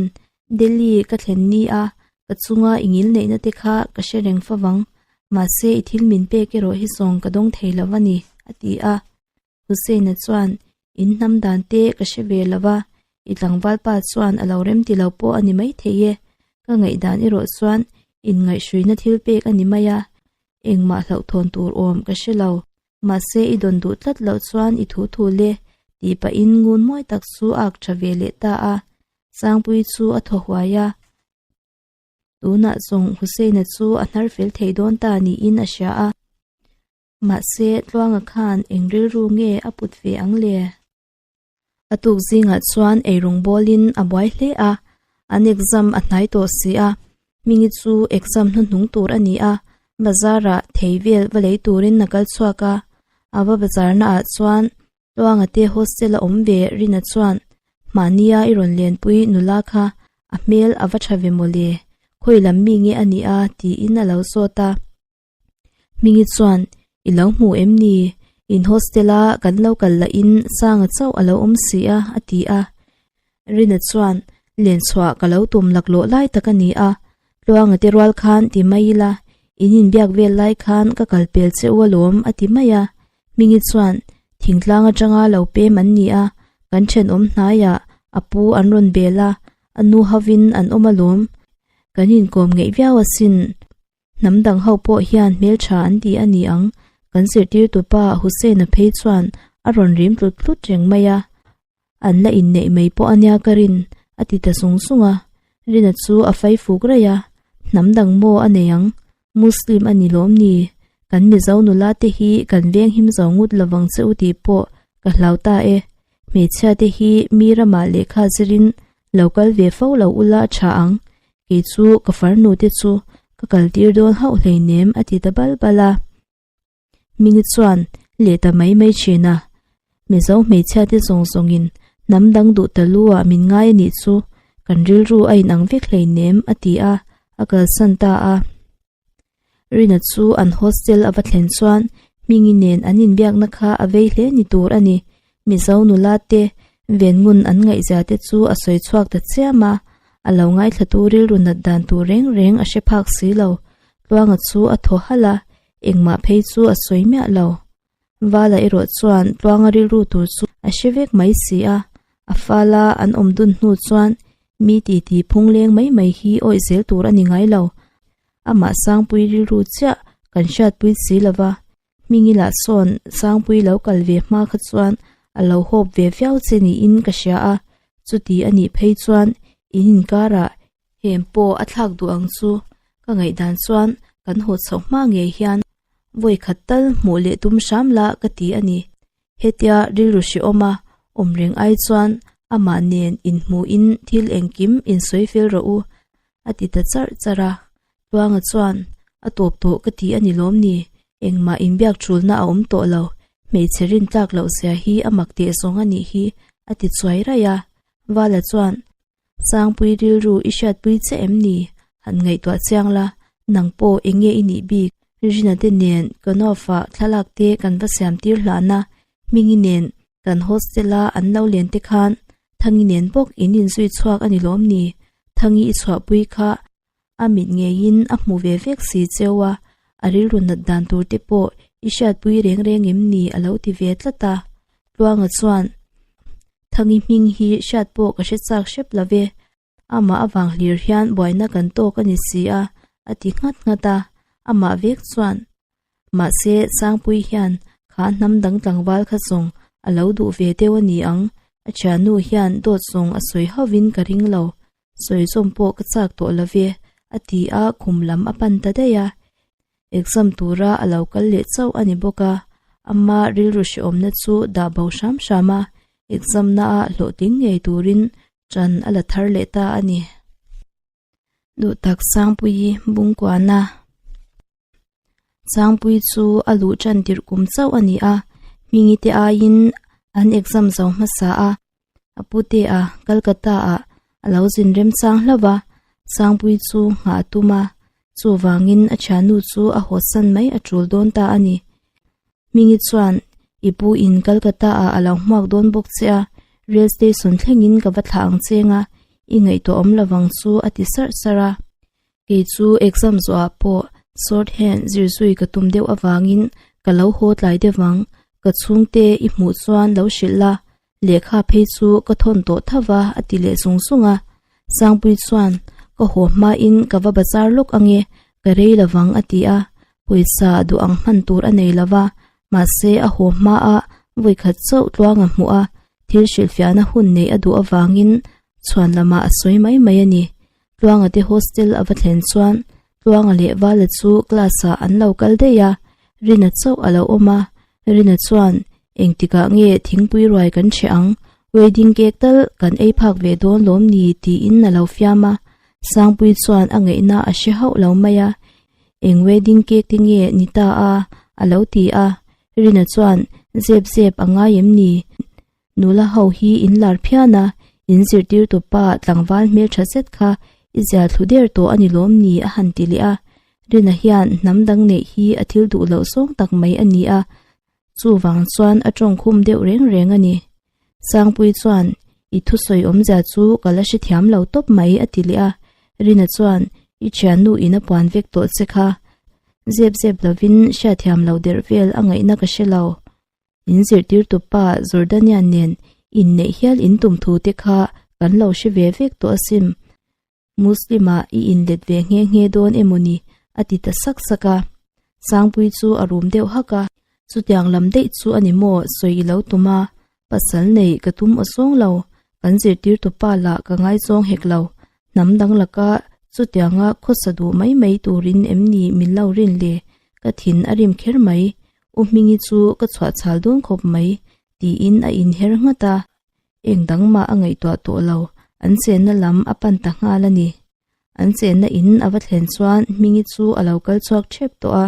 Delhi ka thlen ni a, ka chunga i ngil neihna te kha ka hre reng favang. Mahse i thil min pek erawh hi zawng ka dawng thei lo a ni, a ti a. Hussein-a chuan, In hnam dan te ka hre ve lo va, i tlangval pa chuan a lo rem ti lo pawh a ni mai thei e. Ka ngaihdan erawh chuan inngaihhruina thil pek a ni mai a, engmah hlauhthawn tur awm ka hre lo. Mahse i dawn duh tlat loh chuan i thu thu le, tih pahin ngun mawi tak chu a ak tha ve leh ta a. Sangpui chu a thaw huai a. Tunah zawng Hussein-a chu a hnar fel thei dawn ta niin a hria a. Mahse, Tluanga khan eng rilru nge a put ve ang le? A tuk zingah chuan eirawng bawlin a buai hle a, an exam a hnai tawh si a. Hmingi chu exam hnuhnung tur a ni a, bazarah thei vel va lei turin a kal chhuak a. A va bazar naah chuan Tluanga te hostel a awm ve Rina chuan mahnia i rawn lenpui nula kha a hmel a va tha ve mawle, khawi lam mi nge a nih a tiin a lo zawt a. Hmingi chuan, I lo hmu em ni? In hostel-a kan lo kal lahin Sanga chauh a lo awm si a, a ti a. Rina chuan, Lenchhuah ka lo tum laklawh lai tak a ni a, Tluanga te rual khan ti mai ila, in inbiak vel lai khan ka kal pel che u alawm, a ti mai a. Hmingi chuan, Thingtlang atanga lo pem an ni a, kan thenawm hnaiah a pu an rawn bel a, a nu hovin an awm alawm. Kan inkawm ngeih viau asin. Hnam dang ho pawh hian hmeltha an ti a ni ang, kan zirtirtu pa Hussein-a phei chuan a rawn rim tlut tlut reng mai a, an la inneih mai pawh a nia ka rin, a ti ta sung sung a. Rina chu a fai fuk raih a, hnam dang maw a nei ang, Muslim a ni lawm ni, kan Mizo nula te hi kan veng him zo ngut lovang che u tih pawh ka hlau ta e, hmeichhia te hi mi ramah lehkha zirin lo kal ve fo lo ula a tha ang, Kei chu ka farnu te chu ka kal tir dawn hauh hleinem a ti ta bal bal a. Mingi chuan leh ta mai mai thin a. Mizo hmeichhia te zawng zawngin hnam dang duh ta lu ah min ngai a nih chu kan rilru a inang vek hleinem a ti a, a kalsan ta a. Rina chu an hostel a va thlen chuan Hmingi nen an inbiakna kha a vei hle ni tur a ni. Mizo nula te Vengun an ngaihzia te chu a sawi chhuak ta chiam a, a lo ngaithlatu rilru nat dan tur reng reng a hre phak si lo. Tluanga chu a thaw halh a, engmah phei chu a sawi miah lo. Vala erawh chuan Tluanga rilru tur chu a hre vek mai si a, a fala an awm dun hnu chuan mi titi phung leng mai mai hi awih zel tur a ni ngai lo. Amah Sangpui rilru chiah kan hriatpui si lo va, Hmingi lah sawn Sangpui lo kal ve hma kha chuan a lo hawp ve viau che niin ka hria a. Chuti a nih phei chuan in inkarah hem pawh a thlak duh ang chu ka ngaihdan chuan kan haw chhoh hma ngei hian vawi khat tal hmuh leh tum hram la ka ti a ni. Hetia rilru hrehawm a awm reng ai chuan amah nen inhmuhin thil engkim insawi fel rawh u a ti ta charh charh a. Tluanga chuan, A tawp tawh ka ti a ni lawm ni? Engmah inbiak thulna a awm tawh lo, hmeichhe rin tlak loh zia hi a mak teh zawng a nih hi, a ti chuai raih a. Vala chuan, Sangpui rilru i hriatpui che em ni? Han ngaihtuah chiang la, nang pawh eng nge i nih bik? Rina te nen Kanofa thlalak te kan va siam tir hlahna, Hmingi nen kan hostel a an lo len te khan Thangi nen bawk in inzui chhuak a ni lawm ni? Thangi i chhuahpui kha a mit ngeiin a hmu ve vek si cheu a, a rilru nat dan tur te pawh i hriatpui reng reng em ni a lo ti ve tlat a. Tluanga chuan, Thangi hming hi hriat pawh ka hre chak hrep lo ve, amah avang hlir hian buaina kan tawk a ni si a, a ti nghat nghat a, amah vek chuan, Mahse, Sangpui hian kha hnam dang tlangval kha zawng a lo duh ve deuh a ni ang, a thiannu hian dawt zawng a sawi hauhin ka ring lo, sawi zawm pawh ka chak tawh lo ve, a ti a, khum lam a pan ta daih a. Exam tura a lo kal leh chauh a ni bawk a, ama rilru hrehawmna chu dah bo hram hram a, exam na ah hlawhtling ngei turin ṭan a la thar leh ta a ni. Duhtak Sangpuii Bungkuana Sangpuii chu a luh ṭan tirh kum chauh a ni a, Hmingi te aiin an exam zo hmasa a, a pute a Calcutta ah a lo zin remchang hlauh a, Sangpuii chu nghah a tum a, chuvangin a thiannu chu a hawsan mai a tul dawn ta a ni. Hmingi chuan i pu in Calcutta ah a lo hmuak dawn bawk che a, rail station thlengin ka va thlah ang cheng a, i ngaihtuah awm lovang chu a ti sarh sarh a. Kei chu exam zawhah pawh short hand zir zui ka tum deuh avangin ka lo haw tlai deuh ang, ka chhungte i hmuh chuan lo hrilh la, lehkha phei chu ka thawn tawh tho va a ti leh zung zung a. Sangpui chuan ka haw hmain ka va bazar lawk ange, ka rei lovang a ti a, pawisa duh ang hman tur a nei lo va, mahse a haw hmaa vawikhat chauh tluang a hmuh a, thil hrilhfiahna hun neih a duh avangin chhuan lamah a sawi mai mai a ni. Tluanga te hostel a va thlen chuan Tluanga leh Vala chu class ah an lo kal daih a, Rina chauh a lo awm a, Rina chuan engtikah nge thingpui ruai kan hreh ang, wedding cake tal kan ei phak ve dawn lawm ni tiin a lo fiam a, Sangpui chuan a ngaihna a hre hauh lo mai a, eng wedding cake te nge ni ta a a lo ti a, Rina chuan zep zep a ngai em ni? Nula ho hi in lar phian a, in zirtir tupa tlangval hmeltha zet kha i zia thlu der tawh a ni lawm ni a han ti leh a. Rina hian hnam dang neih hi a thil duh loh zawng tak mai a ni a, chuvang chuan a tawngkhum deuh reng reng a ni. Sangpui chuan i thusawi awmzia chu ka la hrethiam lo tawp mai a ti leh a, Rina chuan i thiannu in a puan vek tawh che kha zep zep lovin hriatthiam lo der vel a ngaihna ka hre lo. In zirtirtu pa Jordania nen inneih hial in tum thu te kha kan lo hre ve vek tawh asin. Muslim ah i inlet ve nghe nghe dawn emaw ni? a ti ta sak sak a. Sangpui chu a rum deuh hak a. Chutiang lam daih chu a ni maw sawi i lo tum a, pasal nei ka tum aw zawng lo, kan zirtirtu pa lah ka ngaizawng hek lo, hnam dang laka chutianga khawsa duh mai mai turin em ni min lo rin le? Ka thin a rim kher mai, U Hmingi chu ka chhuah chhal dawn khawp mai, tiin a inher nghat a. Eng dang mah a ngaihtuah tawh lo, an chenna lam a pan ta nghal a ni. An chenna in a va thlen chuan Hmingi chu a lo kal chhuak thep tawh a.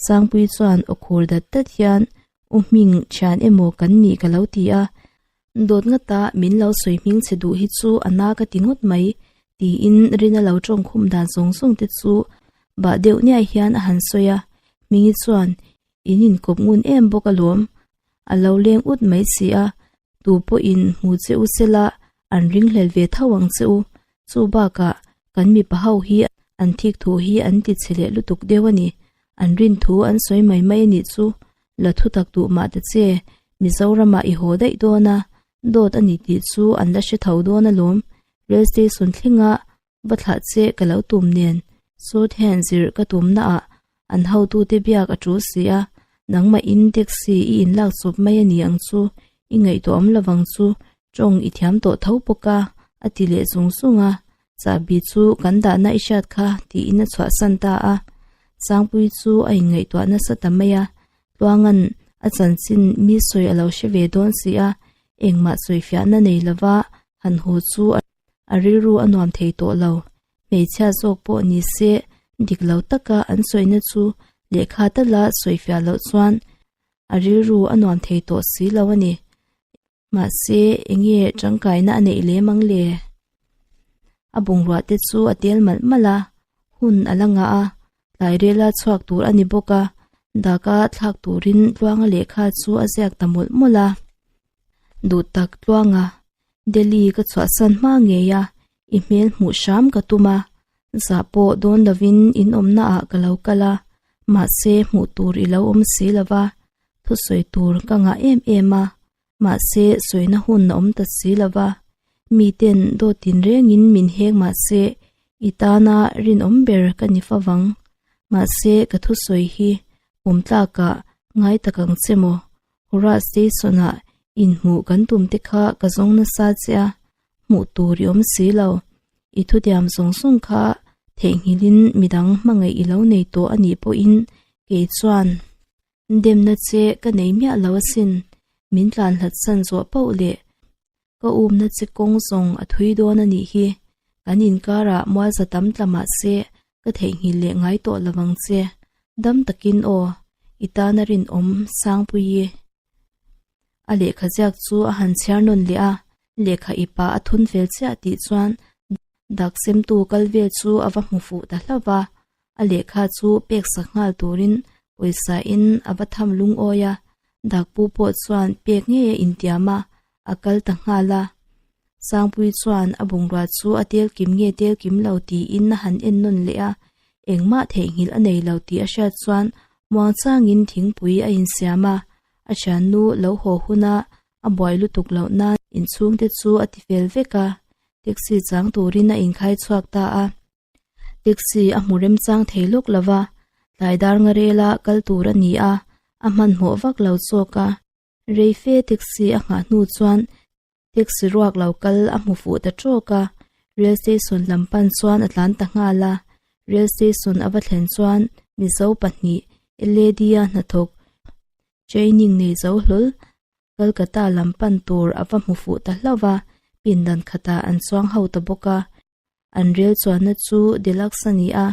Sangpui chuan aw khur dat dat hian, U Hming, thian emaw kan nih ka lo ti a. Dawt ngata min lo sawi hming che duh hi chu a na ka ti ngawt mai, tiin Rina lo tawngkhum dan zawng zawng te chu bah deuh niai hian a han sawi a, Hmingi chuan in inkawp ngun em bawk alawm, a lo leng ut mai si a, tu pawhin hmu che u sela an ringhlel ve tho ang che u, chu bakah kan mipa ho hi an thik thu hi an ti chhe leh lutuk deuh a ni, an rin thu an sawi mai mai a nih chu, la thu tak duh mah ta che, Mizoramah i haw daih dawn a, dawt a ni tih chu an la hre tho dawn alawm, rail station thlenga va thlah che ka lo tum nen, sawt hian zir ka tumna ah an hotute biak a tul si a, nangmah in taxi i inlak chawp mai a ni ang chu, i ngaihtuah awm lovang chu. Tawng i thiam tawh tho bawk a, a ti leh zung zung a. Chahbi chu kan dahna i hriat kha tiin a chhuahsan ta a. Sangpuii chu a inngaihtuah nasa ta mai a, Tluanga'n a chanchin mi sawi a lo hre ve dawn si a, engmah sawifiahna nei lova han haw chu a rilru a nuam thei tawh lo. Hmeichhia zawk pawh ni se dik lo taka an sawina chu lehkha tala sawifiah loh chuan a rilru a nuam thei tawh si lo a ni. Mahse, enge tangkaina a neih lem ang le? A bungrua te chu a tel malh malh a, hun a la ngah a, tlai rela chhuak tur a ni bawk a, daka thlak turin Tluanga lehkha chu a ziak ta mawlh mawlh a. Duh tak Tluanga, Delhi ka chhuahsan hma ngei a, i hmel hmuh hram ka tum a, zah pawh dawn lovin in awmna ah ka lo kal a, mahse hmuh tur i lo awm si lova, thusawi tur ka ngah em em a, mahse sawina hun a awm ta si lova, miten dawt tinrengin min hek mahse i tana rinawm ber ka ni favang, mahse ka thusawi hi pawmtlakah ngai tak ang che maw? Hurrah station-ah inhmuh kan tum te kha ka zawng nasa che a, hmuh tur i awm si lo. I thutiam zawng zawng kha theihnghilhin midang hmangaih i lo nei tawh a nih pawhin kei chuan demna che ka nei miah lo asin, min tlan hlat san zawh pauh leh ka umna che kawng zawng a thui dawn a nih hi, kan inkarah mualza tam tla mah se ka theihnghilh leh ngai tawh lo vang che, dam takin aw, i tana rinawm Sangpuii. A lehkha ziak chu a han chhiar nawn leh a, lehkha i pa a thun fel chiah tih chuan dak semtu kal vel chu a va hmu fuh ta hlauh va, a lehkha chu pek sak nghal turin pawisa in a va tham lungawi a, dak pu pawh chuan pek ngei a intiam a, a kal ta nghal a. Sangpuii chuan a bungrua chu a tel kim nge tel kim lo tiin a han en nawn leh a, engmah theihnghilh a nei lo tih a hriat chuan muangchangin thingpui a insiam a, a thiannu lo haw huna a buai lutuk loh nan inchhungte chu a ti fel vek a, taxi chang turin a inkhai chhuak ta a. Taxi a hmu remchang thei lawk lo va, tlai dar nga rela kal tur a ni a, a hmanhmawh vak lo chawk a. Reife taxi a nghah hnu chuan taxi ruak lo kal a hmu fuh ta tawk a, rail station lam pan chuan a tlan ta nghal a, rail station a va thlen chuan Mizo pahnih L_A_D a hnathawk training nei zo hlawl Kolkata lam pan tur a va hmu fuh ta hlauh va, pindan khatah an chuang ho ta bawk a. An rel chuanna chu deluxe a ni a,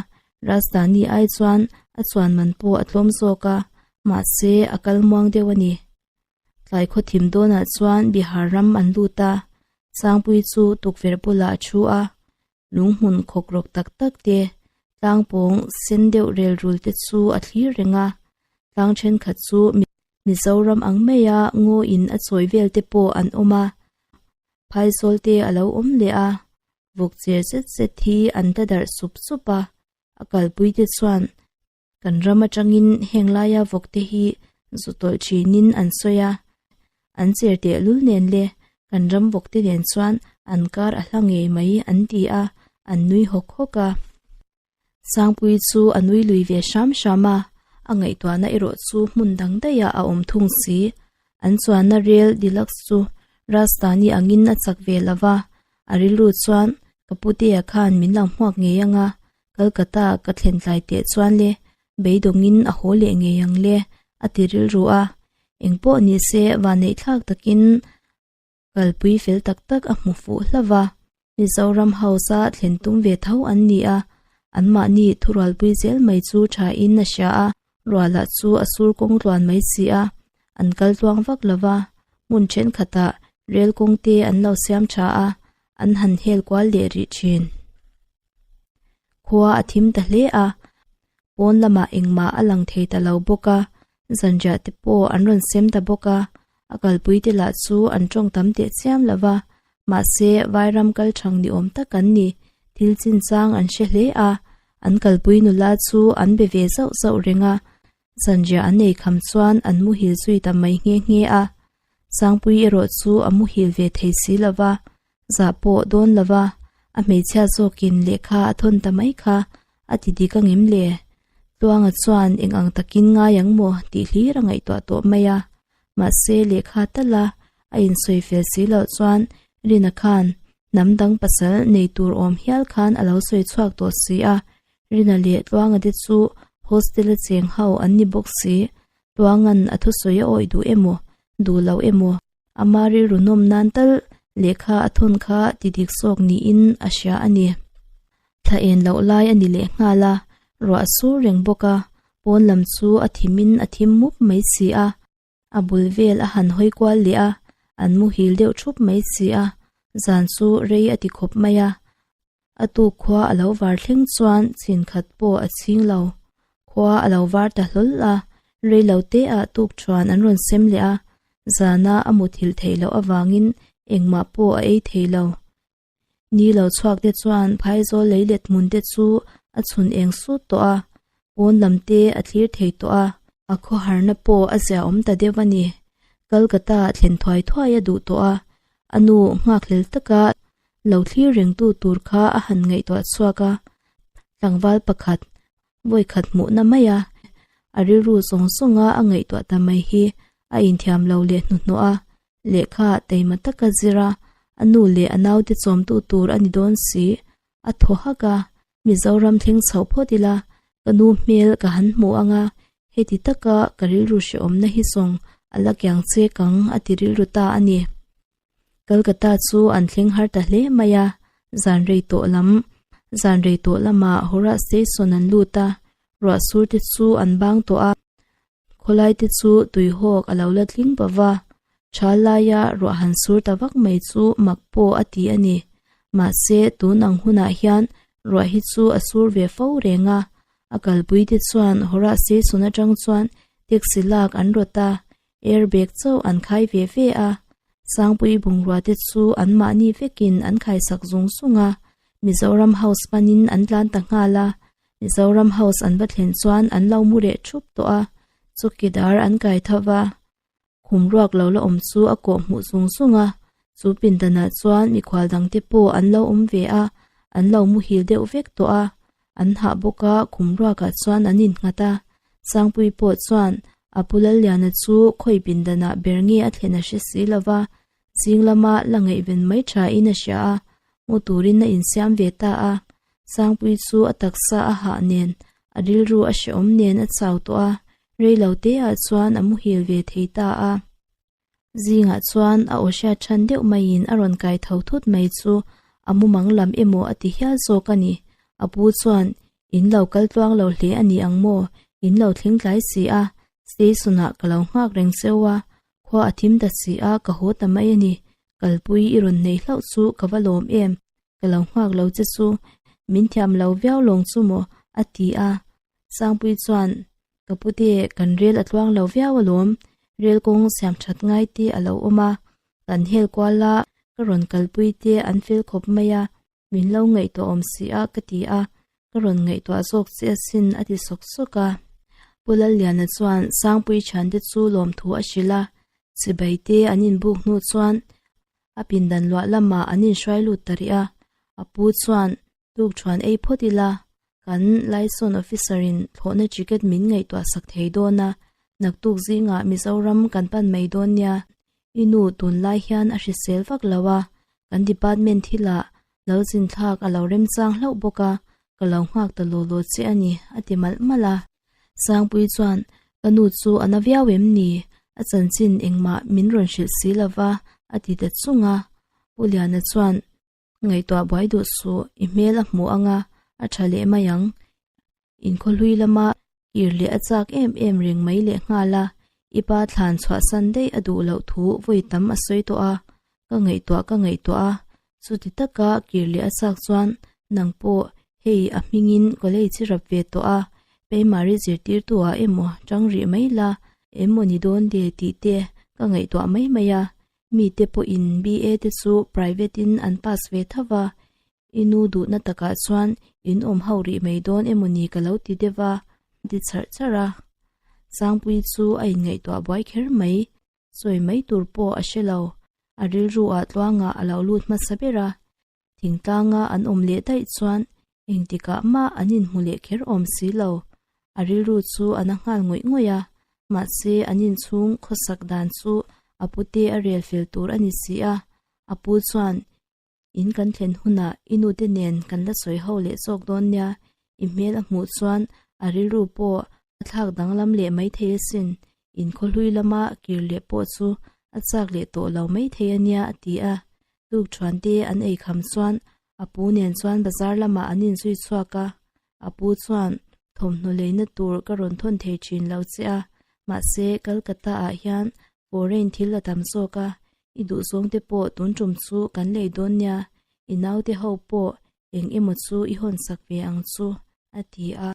Rajdhani ai chuan a chuan man pawh a tlawm zawk a, mahse a kal muang deuh a ni. Tlai khaw thim dawnah chuan Bihar ram an lut a, Sangpui chu tukverh bulah a thu a, lunghmun khawk rawk tak tak te, tlangpawng sen deuh rel rul te chu a thlir reng a, tlang thenkhat chu Mizoram ang maia ngaw in a chawi vel te pawh an awm a, phaizawl te a lo awm leh a, vawk cher zet zet hi an ta darh sup sup a, a kalpui te chuan kan ram atangin heng laia vawk te hi zu tawlh thinin an sawi a, an cher tehlul nen le kan ram vawk te nen chuan an kar a hla ngei mai an ti a, an nui hawk hawk a. Sangpui chu a nui lui ve hram hram a, a ngaihtuahna erawh chu hmun dang daihah a awm thung si. An chuanna rel deluxe chu Rajdhani angin a chak ve lo va, a rilru chuan ka putea khan min lo hmuak ngei ang a, Kolkata ka thlen tlai teh chuan le beidawngin a haw leh ngei ang le a ti rilru a. Engpawh ni se vanneihthlak takin Kalpui fel tak tak a hmu fuh hlauh va, Mizoram House a thlen tum ve tho an ni a, anmahni thurualpui zel mai chu thain a hria a, ruahlah chu a sur kawng tluan mai si a, an kal tluang vak lo va, hmun thenkhatah rel kawng te an lo siam tha a, an han hel kual leh rih thin. Khua a thim ta hle a, pawn lamah engmah a lang thei ta lo bawk a, zanriah te pawh an rawn sem ta bawk a, a kalpui te lah chu an tawng tam teh chiam lo va, mahse vairam kal thang ni awm tak an ni, thil chinchang an hre hle a, an kalpui nula chu an be ve zauh zauh reng a, zanriah an ei kham chuan an muhil zui ta mai nghe nghe a, Sangpui erawh chu a muhil ve thei si lo va, zah pawh dawn lo va, a hmeichhia zawkin lehkha a thawn ta mai kha a ti dik angem le? Tluanga chuan eng ang takin ngai ang maw tih hlir a ngaihtuah tawh mai a, mahse lehkha tal a. A insawi fel si loh chuan Rina khan hnam dang pasal nei tur awm hial khan a lo sawi chhuak tawh si a. Rina leh Tluanga te chu hostel a cheng ho an ni bawk si. Tluanga'n a thusawi a awih duh emaw, duh lo emaw, ama rilru nawm nan tal lehkha a thawn kha ti dik zawk niin a hria a ni. Thla en loh lai a ni leh nghal a, ruah a sur reng bawk a, pawn lam chu a thimin a thim mup mai si a. A bul vel a han hawi kual leh a, an muhil deuh thup mai si a, zan chu rei a ti khawp mai a. A tuk khua a lo var thleng chuan chin khat pawh a chhing lo. Khua a lo var ta hlawl a, rei lo te ah tuk thuan an rawn sem leh a, zana a muthilh theih loh avangin engmah pawh a ei thei lo. Ni lo chhuak te chuan phaizawl lei let hmun te chu a chhun eng sut tawh a, pawn lam te a thlir thei tawh a, a khawharna pawh a ziaawm ta deuh a ni. Kolkata thlen thuai thuai a duh tawh a, a nu nghakhlel taka lo thlir rengtu tur kha a han ngaihtuah chhuak a, tlangval pakhat vawikhat hmuhna mai a, a rilru zawng zawnga a ngaihtuah ta mai hi a inthiam lo leh hnuhnawh a, lehkha taima taka zir a, a nu leh a naute chawmtu tur a ni dawn si, a thaw hak a, Mizoram thleng chhoh phawt ila, ka nu hmel ka han hmu ang a, heti taka ka rilru hrehawmna hi zawng a la kiang chek ang a ti rilru ta a ni. Kolkata chu an thleng har ta hle mai a, zan rei tawh lam, zan rei tawh lamah Howrah Station an lut a, ruah sur te chu an bang tawh a, khawlai te chu tuihawk a lo la tling pa va, tha laia ruah han sur ta vak mai chu mak pawh a ti a ni. Mahse, tun ang hunah hian ruah hi chu a sur ve fo reng a, a kalpui te chuan Howrah Station atang chuan taxi lak an rawt a, Air bag chauh an khai ve ve a, Sangpui bungrua te chu an mahni vekin an khaisak zung zung a, Mizoram House panin an tlan ta nghal a, Mizoram House an va thlen chuan an lo mu reh thup tawh a, chawkidar an kai tho va, khum ruak lo la awm chu a kawh hmuh zung zung a, chu pindanah chuan mikhual dangte pawh an lo awm ve a, an lo muhil deuh vek tawh a, An hah bawk a, khum ruakah chuan an innghat a. Sangpui pawh chuan a pu Lalliana chu khawi pindanah ber nge a thlen a hre si lo va, zing lama la ngaihven mai thain a hria a, mu turin a insiam ve ta a. Sangpui chu a taksa a hah nen, a rilru a hrehawm nen a chau tawh a, rei lo teah chuan a muhil ve thei ta a. Zingah chuan a aw hriat than deuh maiin a rawn kai tho thut mai chu a mumang lam emaw a ti hial zawk a ni. A pu chuan, In lo kal tluang lo hle a ni ang maw? In lo thleng tlai si a, station ah ka lo nghak reng cheu a, khua a thim ta si a, ka haw ta mai a ni. Kalpui i rawn nei hlauh chu ka va lawm em? Ka lo nghak lo che chu, min thiam lo viau lawng chu maw? a ti a. Sangpui chuan, Ka pute, kan rel a tluang lo viau alawm, rel kawng siam that ngai te a lo awm a, kan hel kual a, ka rawn kalpui te an fel khawp mai a, min lo ngaihtuah awm si a ka ti a, ka rawn ngaihtuah zawk che asin a ti sawk sawk a. Pu Lalliana chuan Sangpui thiante chu lawmthu a hrilh a, chibai te an inbuk hnu chuan a pindan luah lamah an inhruai lut ta rih a, a pu chuan Tuk thuan ei phawt ila, kan Liaison Officer in thlawhna ticket min ngaihtuah sak thei dawn a, naktuk zingah Mizoram kan pan mai dawn nia. I nu tunlai hian a hrisel vak lo a, kan department thilah lo zinthlak a lo remchang hlauh bawk a, ka lo nghak ta law law che a ni, a ti malh malh a. Sangpui chuan, Ka nu chu a na viau em ni? A chanchin engmah min rawn hrilh si lova, a ti ta chung a. Pu Liana chuan, Ngaihtuah buai duh suh, i hmel a hmu ang a, a tha leh mai ang. Inkhawhlui lama kir leh a chak em em reng mai leh nghal a, i pa thlan chhuahsan daih a duh loh thu vawi tam a sawi tawh a, ka ngaihtuah ka ngaihtuah a, chuti taka kir leh a chak chuan nang pawh hei a hmingin college i rap ve tawh a, Peimari zirtirtu ah emaw tang rih mai la, emaw ni dawn de tih te ka ngaihtuah mai mai a, Mite pawhin BA te chu private in an pass ve tho va, i nu duhna takah chuan in awm ho rih mai dawn emaw ni ka lo ti deuh a, a ti charh charh a. Sangpui chu a inngaihtuah buai kher mai, sawi mai tur pawh a hre lo, a rilru ah tluangah a lo lut hmasa ber a, Thingtlanga an awm leh daih chuan engtikah mah an inhmu leh kher awm si lo. A rilru chu a na nghal ngawih ngawih a, mahse an inchhung khawsak dan chu A pute a rel fel tur a ni si a, a pu chuan In kan thlen hunah i nute nen kan la sawi ho leh zawk dawn nia, i hmel a hmuh chuan a rilru pawh a thlak danglam leh maithei asin, in khawhlui lama kir leh pawh chu a chak leh tawh lo maithei a nia a ti a. Tuk thuante an ei kham chuan a pu nen chuan bazar lamah an inzui chhuak a, a pu chuan thawmhnaw leina tur ka rawn thawn thei thin lo che a, mahse Calcutta ah hian foreign thil a tam zawk a, i duhzawng te pawh tun tum chu kan lei dawn nia, i naute ho pawh eng emaw chu i hawn sak ve ang chu, a ti a.